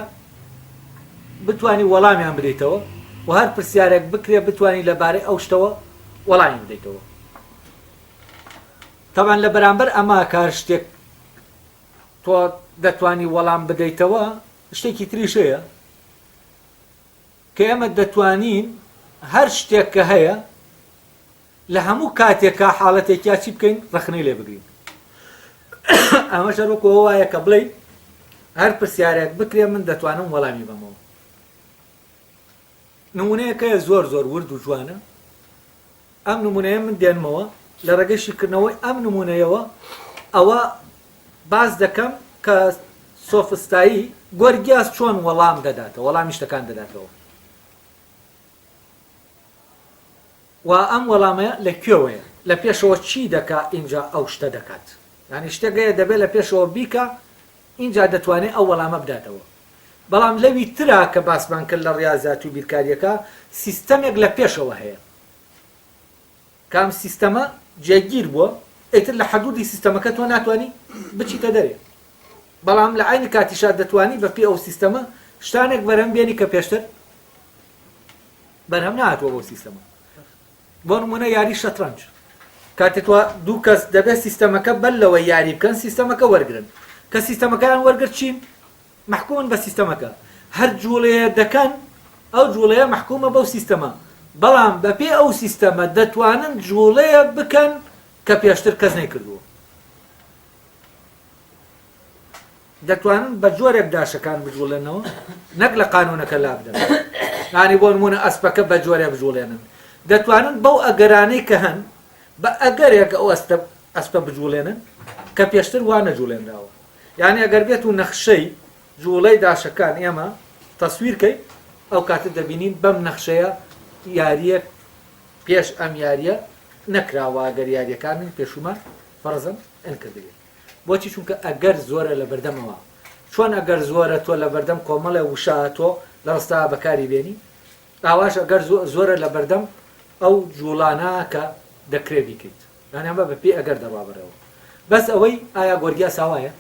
Speaker 1: بتانی وەڵامیان بدەیتەوە و هەر پرسیارێک بکرێت بتانی لەبارەی ئەو شتەوە وەڵامی بدەیتەوە تەبان لە بەرامبەر ئەمە کار شتێک تۆ دەتوانی وەڵام بدەیتەوە، شتێکی تریش هەیە کە ئێمە دەتوانین هەر شتێک کە هەیە لە هەموو کاتێکا حاڵەتێکیا چی بکەین ڕەخنەی لێ بگرین ئەمەش هەر وەکو ئەوە وایە کە بڵێی هەر پرسیارێک بکرێ من دەتوانم وەڵامی بەمەوە نمونەیەکە زۆر زۆر ورد و جوانە ئەم نموونەیە من دێنمەوە، لە ڕێگەی شیکردنەوەی ئەم نموونەیەوە ئەوە باس دەکەم کە سۆفستایی گۆرگیاس چۆن وەڵام دەداتەوە، وەڵامی شتەکان دەداتەوە و ئەم وەڵامە لە کوێوەیە، لە پێشەوە چی دەکا ئینجا ئەو شتە دەکات. یانی شتێک هەیە دەبێت لە پێشەوە بیکا ئینجا دەتوانێت ئەو وەڵامە بداتەوە. بەڵام لەوی ترا کە باسمان کرد لە ڕیازیات و بیرکاریەکە سیستەمێک لە پێشەوە هەیە کام سیستەمە جێگیر بووە ئیتر لە حدودی سیستەمەکە تۆ ناتوانی بچیتە دەرێ بەڵام لە عەینی کاتیشا دەتوانی بە پێی ئەو سیستەمە شتانێک بەرهەم بێنی کە پێشتر بەرهەم نهاتووە بەو سیستەمە. بۆ نمونە یاری شەترەنج کاتێ تۆ دوو کەس دەبێت سیستەمەکە بەر لەوەی یاری بکەن سیستەمەکە وەرگن کە سیستەمەکەیان وەرگرت چین مەحکومن بە سیستەمەکە هەر جوڵەیە دەکەن ئەو جوڵەیە مەحکومە بەو سیستەمە بەڵام بەپێ ئەو سیستەمە دەتوانن جوڵەیە بکەن کە پێشتر کەس نەیکردووە. دەتوانن بە جۆرێک داشەکان بجوڵێنەوە نەک لە قانونەکە لابدەن یانی بۆ نمونە ئەسپەکە بە جۆرێ بجوڵێنن دەتوانن بەو ئەگەرانەی کە هەن بە ئەگەرێک ئەو ئەستە ئەسپە بجوڵێنن کە پێشتر وا نەجوڵێنراوە یعنی ئەگەر بێت و نەخشەی جوڵەی داشەکان ئێمە تەسویرکەی ئەو کاتە دەبینین بەم نەخشەیە یاریەک پێش ئەم یاریە نەکراوە ئەگەر یاریەکانی پێشومان فەرزن انکردبێت بۆچی چونکە ئەگەر زۆرە لەبەردەمەوە چۆن ئەگەر زۆرە تۆ لەبەردەم کۆمەڵێ وشە تۆ لە ڕستا بەکاری بێنی ئاواش ئەگەر زۆرە لەبەردەم ئەو جوڵانە کە دەکرێ بیکەیت یان ئەمە بە پێی ئەگەر دەڕوا بەڕێوە بەس ئەوەی ئایا گۆرگیا ساوایە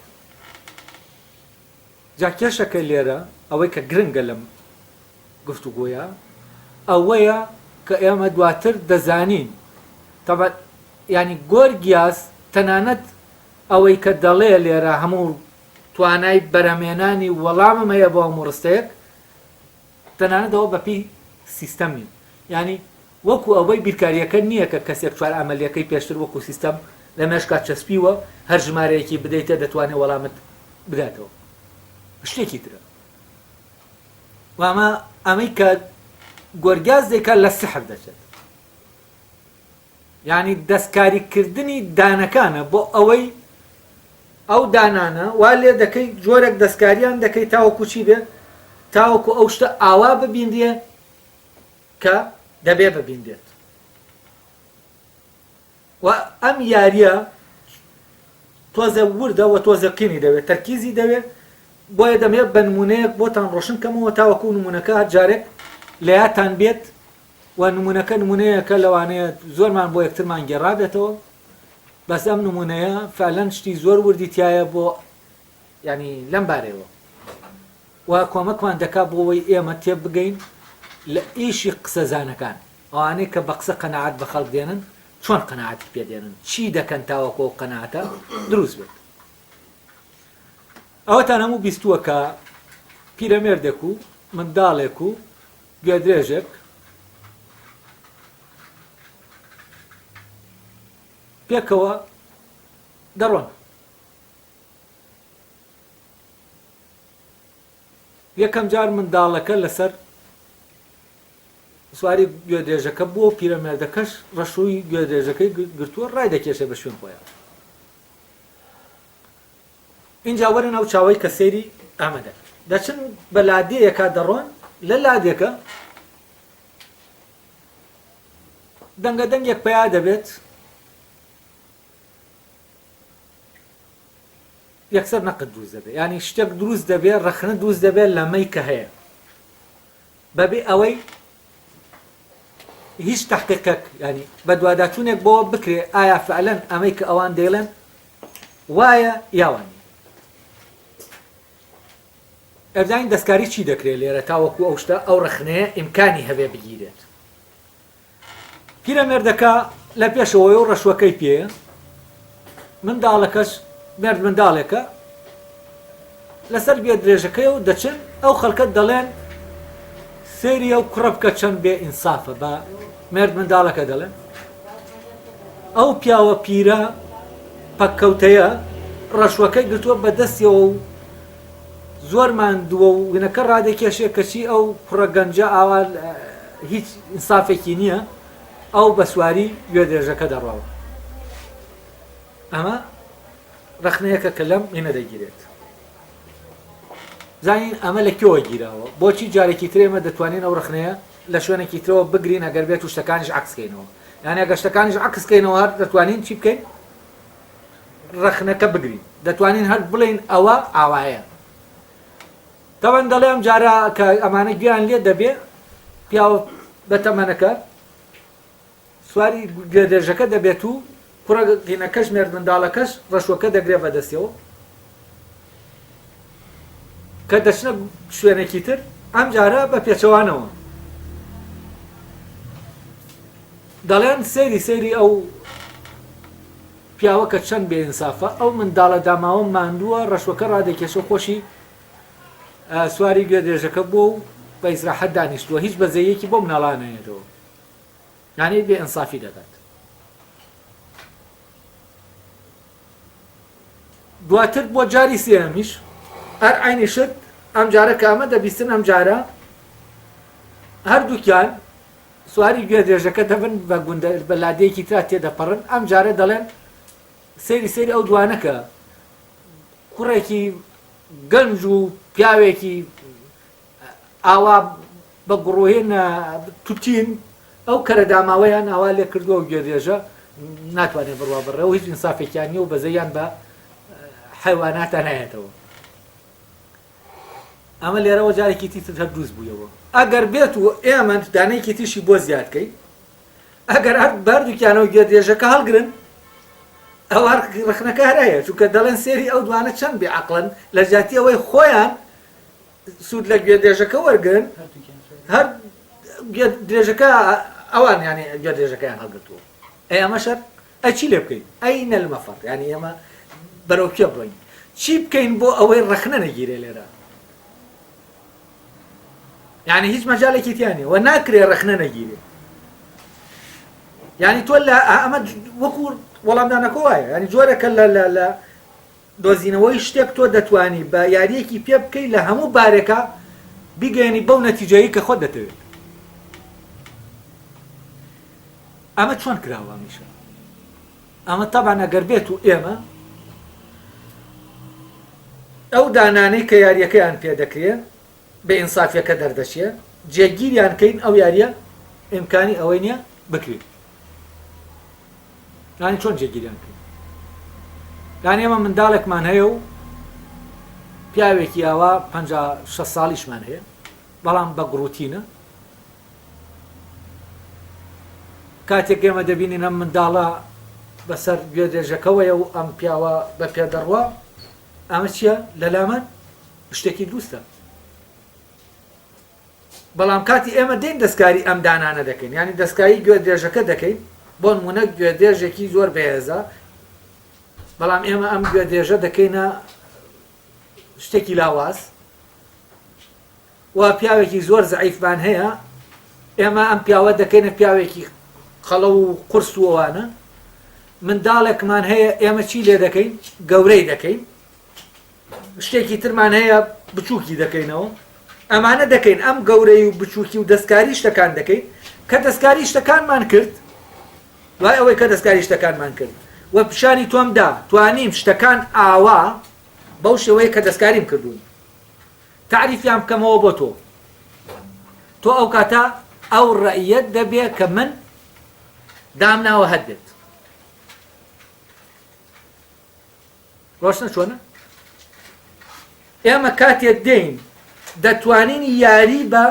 Speaker 1: جا کێشەکە لێرە ئەوەی کە گرنگە لەم گفتوگۆیە ئەوەیە کە ئێمە دواتر دەزانین تەبعەن یانی گۆرگیاس تەنانەت ئەوەی کە دەڵێ لێرە هەموو توانای بەرهەمهێنانی وەڵامم هەیە بۆ هەموو ڕستەیەک تەنانەت ئەوە بەپێی سیستەم نیە یانی وەکو ئەوەی بیرکاریەکە نییە کە کەسێک چوار ئامەلیەکەی پێشتر وەکو سیستەم لە مێشکا چەسپیوە هەر ژمارەیەکی بدەیتێ دەتوانێت وەڵامت بداتەوە شتێکی ترە و ئەمە ئەمەی کە گۆرگیاس دەیکات لە سحر دەچێت یعنی دەستکاریکردنی دانەکانە بۆ ئەوەی ئەو دانانە وا لێ دەکەی جۆرێک دەستکاریان دەکەی تاوەکو چی بێت تاوەکو ئەو شتە ئاوا ببینرێ کە دەبێ ببینرێت و ئەم یاریە تۆزێ وردە و تۆزێ قینی دەوێت تەرکیزی دەوێت بۆیە دەمەوێت بە نمونەیەک بۆتان ڕۆشن کەمەوە تاوەکو نمونەکە هەر جارێک لە یادتان بێت و نمونەکە نمونەیەکە لەوانەیە زۆرمان بۆ یەکترمان گێڕابێتەوە بەس ئەم نمونەیە فعلەن شتی زۆر وردی تایە بۆ ینی لەم بارەیەوە و کۆمەکمان دەکا بۆ ئەوەی ئێمە تێبگەین لە ئیشی قسەزانەکان ئەوانەی کە بە قسە قەناعەت بە خەڵک دێنن چۆن قەناعەتی پێ دێنن چی دەکەن تاوەکو ئەو قەناعەتە دروست بێت ئەوەتان هەموو بیستووە کە پیرەمێردێک و منداڵێک و گوێدرێژێک پێکەوە دەڕۆن یەکەم جار منداڵەکە لەسەر سواری گوێدرێژەکە بووە و پیرەمێردەکەش ڕەشووی گوێدرێژەکەی گرتووە ڕایدەکێشێ بە شوێن خۆیان. ئینجا وەرن ئەو چاوەی کە سەیری ئەمە دەکەن. دەچن بە لادێیەکا دەڕۆن، لە لادێکە دەنگە دەنگێک پەیا دەبێت، یەکسەر نەقد دروست دەبێت، یانی شتێک دروست دەبێت، ڕەخنە دروست دەبێت لەمەی کە هەیە. بەبێ ئەوەی هیچ تەحقیقێک یانی بەدواداچوونێک بۆ بکرێ ئایا فعلەن ئەمەی کە ئەوان دەیڵێن وایە یا وا نییە. ئەبزانین دەستکاری چی دەکرێت لێرە تاوەکو ئەو شتە ئەو ڕەخنەیە ئیمکانی هەبێ بگیرێت. پیرەمێردەکە لە پێشەوەیە و ڕەشوەکەی پێیە، منداڵەکەش مێرد منداڵێکە لەسەر گوێ درێژەکەی و دەچن ئەو خەڵکە دەڵێن سێری ئەو کوڕە بکە چەند بێ ئینسافە بە مێرد منداڵەکە دەڵێن ئەو پیاوە پیرە پەککەوتەیە ڕەشوەکەی گرتووە بە دەستیەوە و زۆر ماندووە و وێنەکە ڕادەکێشێ کەچی ئەو کوڕە گەنجە ئاوا هیچ ئینسافێکی نییە ئەو بە سواری گوێدرێژەکە دەڕاوە ئەمە ڕەخنەیەکە کە لەم هینە دەگیرێت زانین ئەمە لە کوێوە گیراوە بۆچی جارێکی تر ئێمە دەتوانین ئەو ڕەخنەیە لە شوێنێکی ترەوە بگرین ئەگەر بێت و شتەکانیش عەکسکەینەوە یعنی ئەگەر شتەکانیش عەکسکەینەوە هەر دەتوانین چی بکەین ڕەخنەکە بگرین دەتوانین هەر بڵێین ئەوە ئاوایە. تەبەن دەڵێ ئەم جارە کە ئەمانە گوێیان لێ دەبێ پیاوە بەتەمەنەکە سواری گوێدرێژەکە دەبێت و کوڕە قینەکەش مێردمنداڵەکەش ڕەشوەکە دەگرێ بەدەستیەوە کە دەچنە شوێنێکی تر ئەم جارە بە پێچەوانەوە دەڵێن سەیری سەیری ئەو پیاوە کە چەند بێ ئینسافە ئەو منداڵە داماوە ماندووە ڕەشوەکە ڕادەکێشە خۆشی سواری گوێدرێژەکە بووە و بە ئیسراحەت دانیشتووە هیچ بەزەیەکی بۆ مناڵان نایەتەوە یانی بێ ئینسافی دەکات دواتر بۆ جاری سێهەمیش هەر عینی شت ئەم جارە کە ئەمە دەبیستن ئەم جارە هەردووکیان سواری گوێدرێژەکە دەبن بە گوندە بە لادێیەکی ترا تێدەپەڕن ئەم جارە دەڵێن سەیری سەیری ئەو دوانەکە کوڕێکی گەنج و پیاوێکی ئاوا بە گوڕوهێن توتین ئەو کەرە داماوەیان ئاوا لێ کردووە و گوێدرێژە ناتوانێت بڕوا بڕێ و هیچ ئینسافێکیان نیە و بەزەیان بە حیواناتە نایەتەوە ئەمە لێرەوە جارێکی تر هەر دروست بوویەوە ئەگەر بێت و ئێمە دانەیەکی تریشی بۆ زیاد کەین ئەگەر هەر بەردووکیانەوە گوێدرێژەکە هەڵگرن ئەوە ڕخنەکە هەر هەیە چونکە دەڵێن سێری ئەو دوانە چەند بێ عەقڵن لە جیاتی ئەوەی خۆیان سوود لە گوێدرێژەکە وەرگن هەر درێژەکە ئەوان ینی گوێدرێژەکەیان هەڵگرتووە ئەی ئەمە شەر ئەی چی لێ بکەین ئەی نەلمەفەر ینی ئێمە بەرەو کوێ بڕۆین چی بکەین بۆ ئەوەی ڕەخنە نەگیرێ لێرە یعنی هیچ مەجالێکی تیانە و ناکرێ ڕەخنە نەگیرێ یعنی تۆ لە ئەمە وەکو وەڵامدانەکە وایە ینی جۆرەکە لە لە لە دۆزینەوەی شتێک تۆ دەتوانی بە یاریەکی پێ بکەی لە هەموو بارێکا بیگەیەنی بەو نەتیجەیی کە خۆت دەتەوێت ئەمە چۆن کراوە ئەمیشە ئەمە تەبان ئەگەر بێت و ئێمە ئەو دانانەی کە یاریەکەیان پێ دەکرێ بە ئینسافیەکە دەردەچێ جێگیریان کەین ئەو یاریە ئیمکانی ئەوەی نییە بکرێت یانی چۆن جێگیریان کەین یانی ئێمە منداڵێکمان هەیە و پیاوێکی ئاوا 56 ساڵیشمان هەیە بەڵام بە گڕوتینە کاتێک ئێمە دەبینین ئەم منداڵە بەسەر گوێدرێژەکەوەیە و ئەم پیاوە بە پێ دەڕوا ئەمە چییە لە لامان شتێکی دروستە بەڵام کاتی ئێمە دێین دەستکاری ئەم دانانە دەکەین یانی دەستکاری گوێدرێژەکە دەکەین بۆ نمونە گوێدرێژێکی زۆر بەهێزە بەڵام ئێمە ئەم گوێدرێژە دەکەینە شتێکی لاواز و پیاوێکی زۆر زعیفمان هەیە ئێمە ئەم پیاوە دەکەینە پیاوێکی قەڵەو و قرس و ئەوانە منداڵێکمان هەیە ئێمە چی لێ دەکەین گەورەی دەکەین شتێکی ترمان هەیە بچووکی دەکەینەوە ئەمانە دەکەین ئەم گەورەی و بچووکی و دەستکاری شتەکان دەکەین کە دەستکاری شتەکانمان کرد دوای ئەوەی کە دەستکاری شتەکانمان کرد و پیشانی تۆم دا توانیم شتەکان ئاوا بەو شێوەیە کە دەستکاریم کردوون تعریفیان بکەمەوە بۆ تۆ تۆ ئەو کاتە ئەو ڕەئیەت دەبێ کە من دامناوە هەت بێت ڕۆشنە چۆنە؟ ئێمە کاتێ دێین دەتوانین یاری بە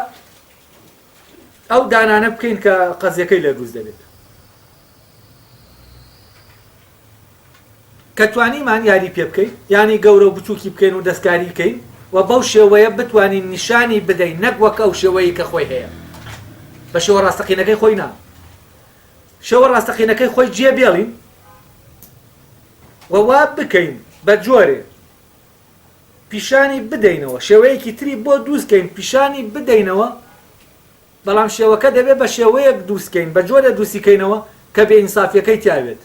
Speaker 1: ئەو دانانە بکەین کە قەزیەکەی لێ دروست دەبێت کە توانیمان یاری پێ بکەین ینی گەورە و بچووکی بکەین و دەستکاری بکەین و بەو شێوەیە بتوانین نیشانی بدەین نەک وەک ئەو شێوەیە کە خۆی هەیە بە شێوە ڕاستەقینەکەی خۆی نا شێوە ڕاستەقینەکەی خۆی جێ بێڵین و وا بکەین بە جۆرێ پیشانی بدەینەوە شێوەیەکی تری بۆ دووست کەین پیشانی بدەینەوە بەڵام شێوەکە دەبێت بە شێوەیەک دووست کەین بە جۆرە دووسی کەینەوە کە بێ ئینسافیەکەی تیاوێت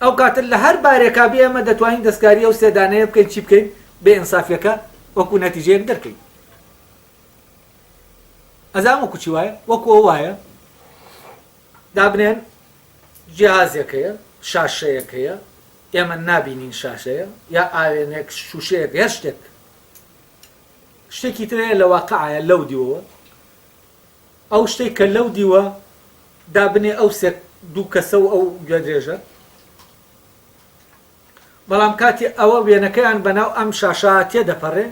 Speaker 1: ئەو کاتە لە هەر بارێکا بێ ئێمە دەتوانین دەستکاری ئەو سێدانەیە بکەین چی بکەین بێ ئینسافیەکە وەکو نەتیجەیەک دەرکەین ئەزان وەکو چی وایە وەکو ئەو وایە دابنێن جیهازێک هەیە، شاشەیەک هەیە، ئێمە نابینین شاشەیە، یا ئاوێنێک، شوشەیەک، هەر شتێک. شتێکی تر هەیە لە واقعایە لەو دیوەوە. ئەو شتێک کە لەو دیوە دابنێ ئەو سێ دوو کەسە و ئەو گوێدرێژە. بەڵام کاتی ئەوە وێنەکەیان بەناو ئەم شاشە تێدەپەڕێ.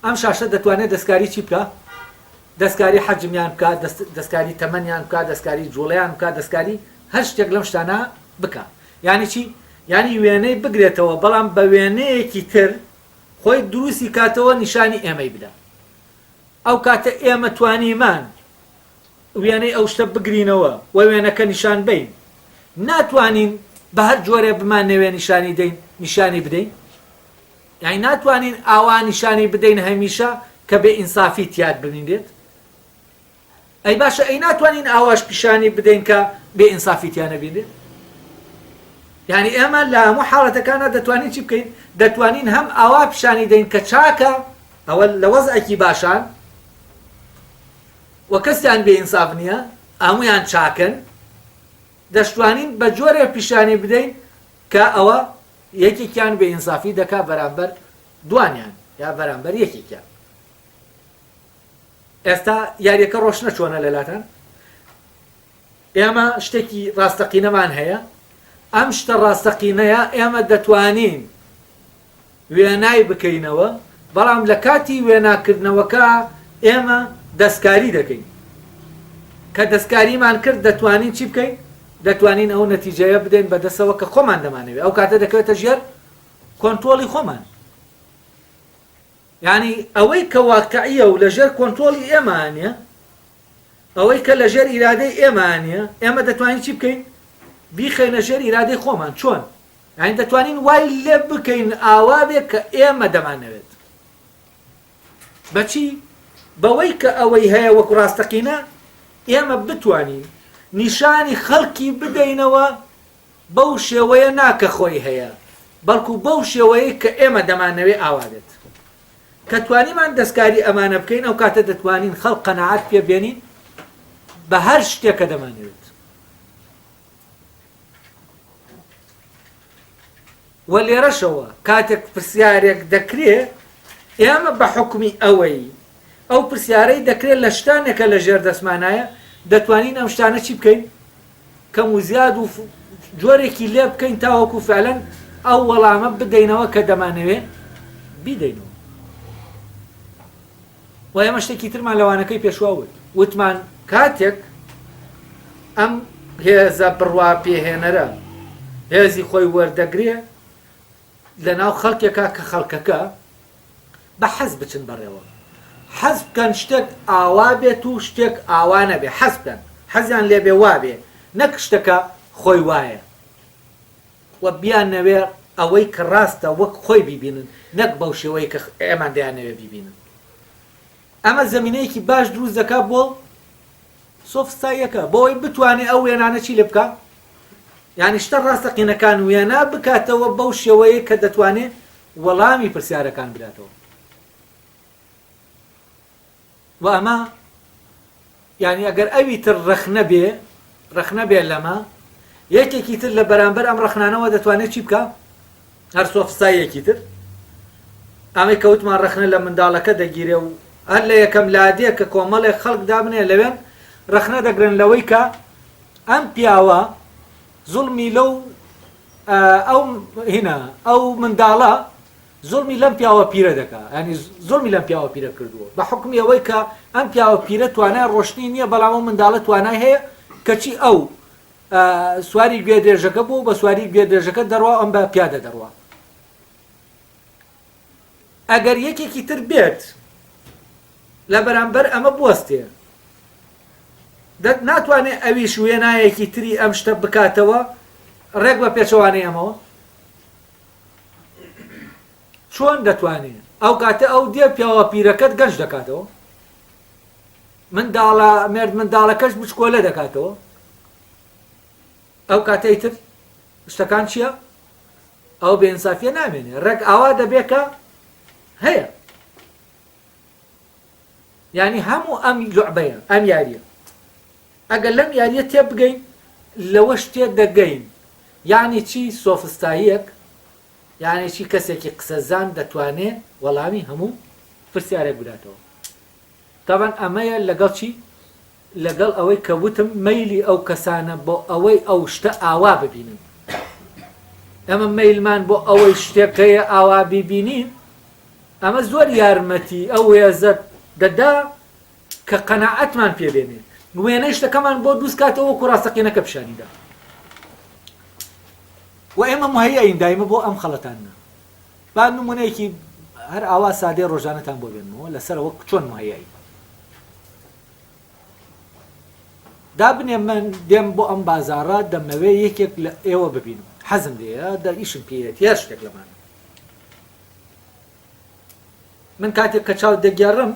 Speaker 1: ئەم شاشە دەتوانێت دەستکاری چی بکا؟ دەستکاری حەجمیان بکا، دەستکاری تەمەنیان بکا، دەستکاری جوڵەیان بکا، دەستکاری هەر شتێک لەم شتانە بکا. یانی چی؟ یانی وێنەی بگرێتەوە بەڵام بە وێنەیەکی تر خۆی دروستی کاتەوە نیشانی ئێمەی بدا. ئەو کاتە ئێمە توانیمان وێنەی ئەو شتە بگرینەوە و وێنەکە نیشان بەین. ناتوانین بە هەر جۆرێ بمانەوێ نیشانی دەین، نیشانی بدەین. یانی ناتوانین ئاوا نیشانی بدەین هەمیشە کە بێ ئینسافی تیاد ببینرێت؟ ئەی باشە ئەی ناتوانین ئاواش پیشانی بدەین کە بێ ئینسافی تیا نەبینرێت؟ یعنی ئێمە لە هەموو حاڵەتەکانە دەتوانین چی بکەین؟ دەتوانین هەم ئاوا پیشانی دەین کە چاکە ئەوە لە وەزعێکی باشان و کەسیان بێ ئینساف نییە هەمویان چاکن دەشتوانین بە جۆرێ پیشانی بدەین کە ئەوە یەکێکیان بێ ئینسافی دەکا بەرامبەر دوانیان یا بەرامبەر یەکێکیان. ئێستا یاریەکە ڕۆشنە چۆنە لەلاتان؟ ئێمە شتێکی ڕاستەقینەمان هەیە ئەم شتە ڕاستەقینەیە ئێمە دەتوانین وێنای بکەینەوە بەڵام لە کاتی وێناکردنەوەکە ئێمە دەستکاری دەکەین کە دەستکاریمان کرد دەتوانین چی بکەین دەتوانین ئەو نەتیجەیە بدەین بەدەسەوە کە خۆمان دەمانەوێت ئەو کاتە دەکەوێتە ژێر کۆنترۆڵی خۆمان یعنی ئەوەی کە واقعیە و لەژێر کۆنترۆڵی ئێمانە ئەوەی کە لەژێر ئیرادەی ئێمانە ئێمە دەتوانین چی بکەین بیخەینە ژێر ئیرادەی خۆمان چۆن یانی دەتوانین وای لێ بکەین ئاوا بێ کە ئێمە دەمانەوێت. بەچی؟ بەوەی کە ئەوەی هەیە وەکو ڕاستەقینە ئێمە بتوانین نیشانی خەڵکی بدەینەوە بەو شێوەیە نا کە خۆی هەیە، بەڵکو بەو شێوەیەی کە ئێمە دەمانەوێ ئاوا بێت. کە توانیمان دەستکاری ئەمانە بکەین ئەو کاتە دەتوانین خەڵک قەناعەت پێ بێنین بە هەر شتێک کە دەمانەوێت. وە لێرەشەوە کاتێک پرسیارێک دەکرێ ئێمە بە حوکمی ئەوەی ئەو پرسیارەی دەکرێت لە شتانێکە لە ژێر دەستمانایە دەتوانین ئەم شتانە چی بکەین کەم و زیاد و جۆرێکی لێ بکەین تاوەکو فعلەن ئەو وەڵامە بدەینەوە کە دەمانەوێ بیدەینەوە و ئێمە شتێکی ترمان لە وانەکەی پێشوا وت، وتمان کاتێک ئەم هێزە بڕوا پێهێنەرە هێزی خۆی وەردەگرێ لە ناو خەڵکێکا کە خەڵکەکە بە حەز بچن بەڕێوە حەز بکەن شتێک ئاوا بێت و شتێک ئاوا نەبێ حەز بکەن حەزیان لێبێ وابێ نەک شتەکە خۆی وایە و بیانەوێ ئەوەی کە ڕاستە وەک خۆی بیبینن نەک بەو شێوەی کە ئێمان دەیانەوێ بیبینن. ئەمە زەمینەیەکی باش دروست دەکا بۆ سۆفستاییەکە بۆ ئەوەی بتوانێ ئەو وێنانە چی لێ بکا؟ یانی شتە ڕاستەقینەکان وێنا بکاتەوە بەو شێوەیە کە دەتوانێ وەڵامی پرسیارەکان بداتەوە. و ئەمە یانی ئەگەر ئەوی تر ڕەخنە بێ ڕەخنە بێ لەمە یەکێکی تر لە بەرامبەر ئەم ڕەخنانەوە دەتوانێت چی بکە هەر سۆفسایەکی تر ئەمەی کەوتمان ڕەخنە لە منداڵەکە دەگیرێ و هەر لە یەکەم لادێ کە کۆمەڵێک خەڵک دابنێ لەوێن ڕەخنە دەگرن لەوەی کە ئەم پیاوە زوڵمی لەو ئەو هینا ئەو منداڵە زوڵمی لەم پیاوە پیرە دەکا یانی زوڵمی لەم پیاوە پیرە کردووە بە حوکمی ئەوەی کە ئەم پیاوە پیرە توانای ڕۆشتنی نییە بەڵام ئەو منداڵە توانای هەیە کەچی ئەو سواری گوێ درێژەکە بوو بە سواری گوێ درێژەکە دەڕوا ئەم بە پیادە دەڕوا ئەگەر یەکێکی تر بێت لە بەرامبەر ئەمە بوەستێ دەت ناتوانێت ئەویش وێنایەکی تری ئەم شتە بکاتەوە ڕێک بە پێچەوانەی ئەمەوە چۆن دەتوانێ ئەو کاتە ئەو دێ پیاوە پیرەکەت گەنج دەکاتەوە منداڵە مێرد منداڵەکەش بچکۆلە دەکاتەوە ئەو کاتەی تر شتەکان چییە؟ ئەو بێنسافیە نامێنێ ڕێک ئاوا دەبێت کە هەیە یعنی هەموو ئەم لعبەیە ئەم یاریە ئەگەر لەم یاریە تێبگەین لەوەش تێدەگەین یانی چی سۆفستاییەک یانی چی کەسێکی قسەزان دەتوانێ وەڵامی هەموو پرسیارێک بداتەوە تەبعەن ئەمەیە لەگەڵ چی لەگەڵ ئەوەی کە وتم مەیلی ئەو کەسانە بۆ ئەوەی ئەو شتە ئاوا ببینن ئەمە مەیلمان بۆ ئەوەی شتێک هەیە ئاوا بیبینین. ئەمە زۆر یارمەتی ئەو هێزە دەدا کە قەناعەتمان پێ بێنێ، وێنەی شتەکەمان بۆ دروست کاتەوە وەکو ڕاستەقینەکە پیشانی دا. وە ئێمە موهەیەین دایمە بۆ ئەم خەڵەتاندنە. با نمونەیەکی هەر ئاوا سادەی ڕۆژانەتان بۆ بێنمەوە لەسەر ئەوە چۆن موهەیەین. دابنێ من دێم بۆ ئەم بازاڕە دەمەوێ یەکێک لە ئێوە ببینم حەزم لێیە دە ئیشم پێیەتی هەر شتێک لەمانە. من کاتێک کە چاو دەگێڕم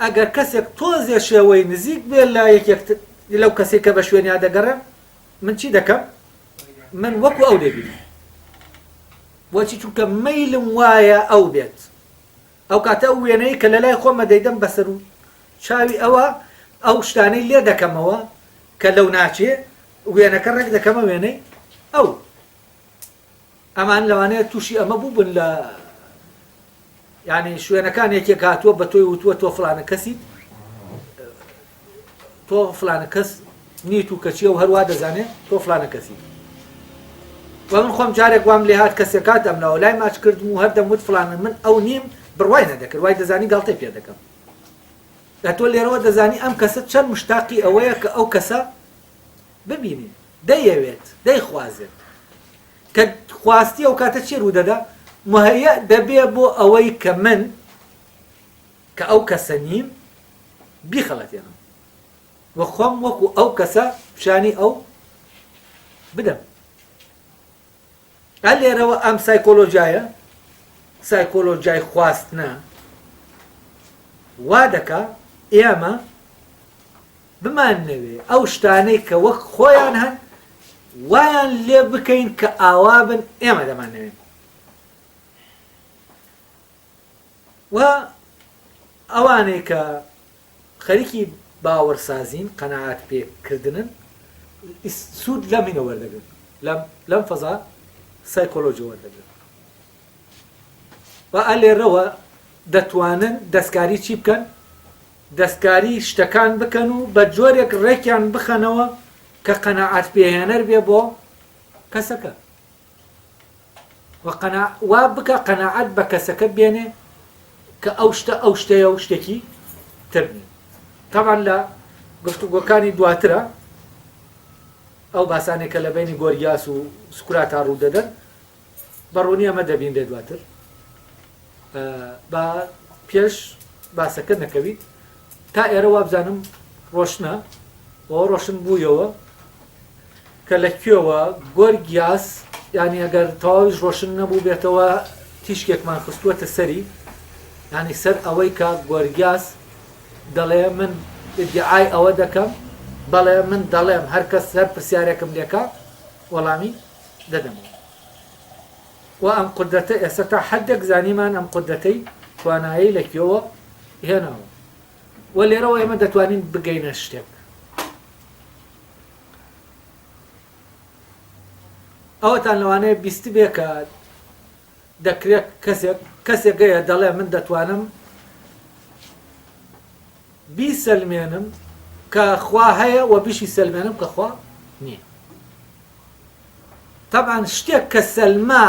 Speaker 1: ئەگەر کەسێک تۆزێ شێوەی نزیک بێ لە یەکێک لەو کەسێک کە بە شوێنیا دەگەڕێم من چی دەکەم من وەکو ئەو دەبینم بۆچی چونکە مەیلم وایە ئەو بێت ئەو کاتە ئەو وێنەی کە لە لای خۆمە دەیدەم بەسەر و چاوی ئەوە ئەو شتانەی لێ دەکەمەوە کە لەو ناچێ وێنەکە ڕێک دەکەمە وێنەی ئەو ئەمان لەوانەیە تووشی ئەمە بووبن لە یعنی شوێنەکان یەکێک هاتووە بە تۆی وتووە تۆ فلانە کەسیت تۆ فلانە کەس نیت و کەچیە و هەروە دەزانێت تۆ فلانە کەسی و من خۆم جارێک وام لێ هات کەسێک هات ئەملاوە لای ماچ کردم و هەردەم وت فلانە من ئەو نیم بڕوای نەدەکرد وای دەزانی گاڵتەی پێ دەکەم تۆ لێرەوە دەزانی ئەم کەسە چەند مشتاقی ئەوەیە کە ئەو کەسە ببینێ دەیەوێت دەیخوازێت کە خواستی ئەو کاتە چی ڕوودەدا مهەیە دەبێ بۆ ئەوەی کە من کە ئەو کەسە نیم بیخەڵەتێنم و خۆم وەکو ئەو کەسە پیشانی ئەو بدەم ئە لێرەوە ئەم سایکۆلۆژیایە سایکۆلۆژیای خواستنە وا دەکا ئێمە بمانەوێ ئەو شتانەی کە وەک خۆیان هەن وایان لێ بکەین کە ئاوا بن ئێمە دەمانەوێن و ئەوانەی کە خەریکی باوەڕسازین قەناعەت پێکردنن سوود لەم هینە وەردەگرن لەم لەم فەزا سایکۆلۆژی وەردەگرن و ئەلێرەوە دەتوانن دەستکاری چی بکەن دەستکاری شتەکان بکەن و بە جۆرێک ڕێکیان بخەنەوە کە قەناعەت پێهێنەر بێ بۆ کەسەکە و قەنا وا بکە قەناعەت بە کەسەکە بێنێ کە ئەو شتە ئەو شتەیە و شتێکی تر نییە تەبعەن لە گفتوگۆکانی دواترە ئەو باسانێک کە لە بینی گۆرگیاس و سوکراتا ڕوو دەدەن بە ڕوونی ئەمە دەبینرێ دواتر با پێش باسەکە نەکەویت تا ئێرە وابزانم ڕۆشنە بۆ ڕۆشن بوویەوە کە لە کوێوە گۆرگیاس یانی ئەگەر تەواویش ڕۆشن نەبووبێتەوە تیشکێکمان خستووەتە سەری یانی سەر ئەوەی کە گۆرگیاس دەڵێ من ئیدعای ئەوە دەکەم بەڵێ من دەڵێم هەر کەس هەر پرسیارێکم لێکا وەڵامی دەدەمەوە و ئەم قودرەتە ئێستا تا حدێک زانیمان ئەم قودرەتەی توانایی لە کوێوە هێناوە و لێرەوە ئێمە دەتوانین بگەینە شتێک ئەوەتان لەوانەیە بیستبێ کە دەکرێت کەسێک کەسێک هەیە دەڵێ من دەتوانم بیسەلمێنم کە خوا هەیە و بیشی سەلمێنم کە خوا نییە طبعا شتێک کە سەلما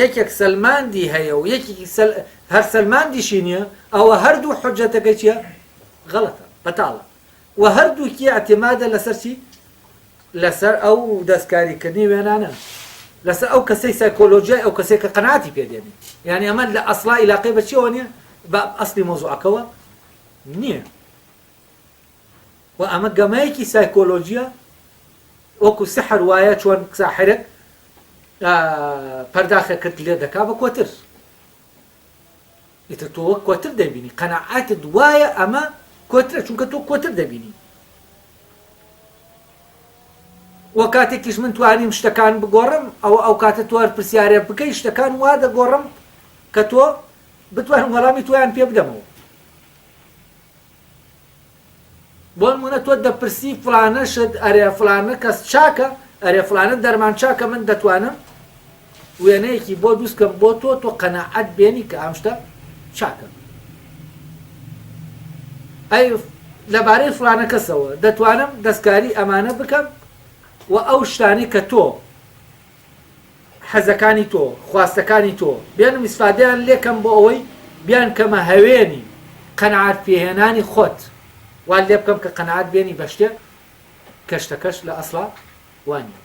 Speaker 1: یەکێک سەلماندی هەیە و یەکێکی سەل... هەر سەلماندیشی نییە ئەوە هەردوو حجەتەکە چییە غەڵەتە بەتاڵە وە هەردووکی ئیعتیمادە لەسەر چی؟ لەسەر ئەو دەستکاری کردنی وێنانە لەسەر ئەو کەسەی سایکۆلۆژیای ئەو کەسێک کە قەناعەتی پێ دێنێ یعنی ئەمە لە ئەسڵا ئیلاقەی بە چیەوە نییە بە ئەسلی مەوزوعەکەوە نییە و ئەمە گەمەیەکی سایکۆلۆژیە وەکو سحر وایە چۆن ساحرێک پەرداخێکت لێ دەکا بە کۆتر ئیتر تۆ وەک کۆتر دەبینی قەناعەتت وایە ئەمە کۆترە چونکە تۆ کۆتر دەبینی وە کاتێکیش من توانیم شتەکان بگۆڕم ئەوە ئەو کاتە تۆ هەر پرسیارێ بکەی شتەکان وا دەگۆڕم کە تۆ بتوانم وەڵامی تۆیان پێ بدەمەوە بۆ نمونە تۆ دەپرسی فڵانە شت ئەرێ فڵانە کەس چاکە ئەرێ فڵانە دەرمان چاکە من دەتوانم وێنەیەکی بۆ دروست کەم بۆ تۆ تۆ قەناعەت بێنی کە ئەم شتە چاکە ئەی لەبارەی فڵانە کەسەوە دەتوانم دەستکاری ئەمانە بکەم و ئەو شتانەی کە تۆ. حەزەکانی تۆ، خواستەکانی تۆ، بێنم ئیسفادەیان لێکەم بۆ ئەوەی بیانکەمە هەوێنی قەناعەت پێهێنانی خۆت، وات لێبکەم کە قەناعەت بێنی بە شتێک کە شتەکەش لە ئەسڵا وا نییە.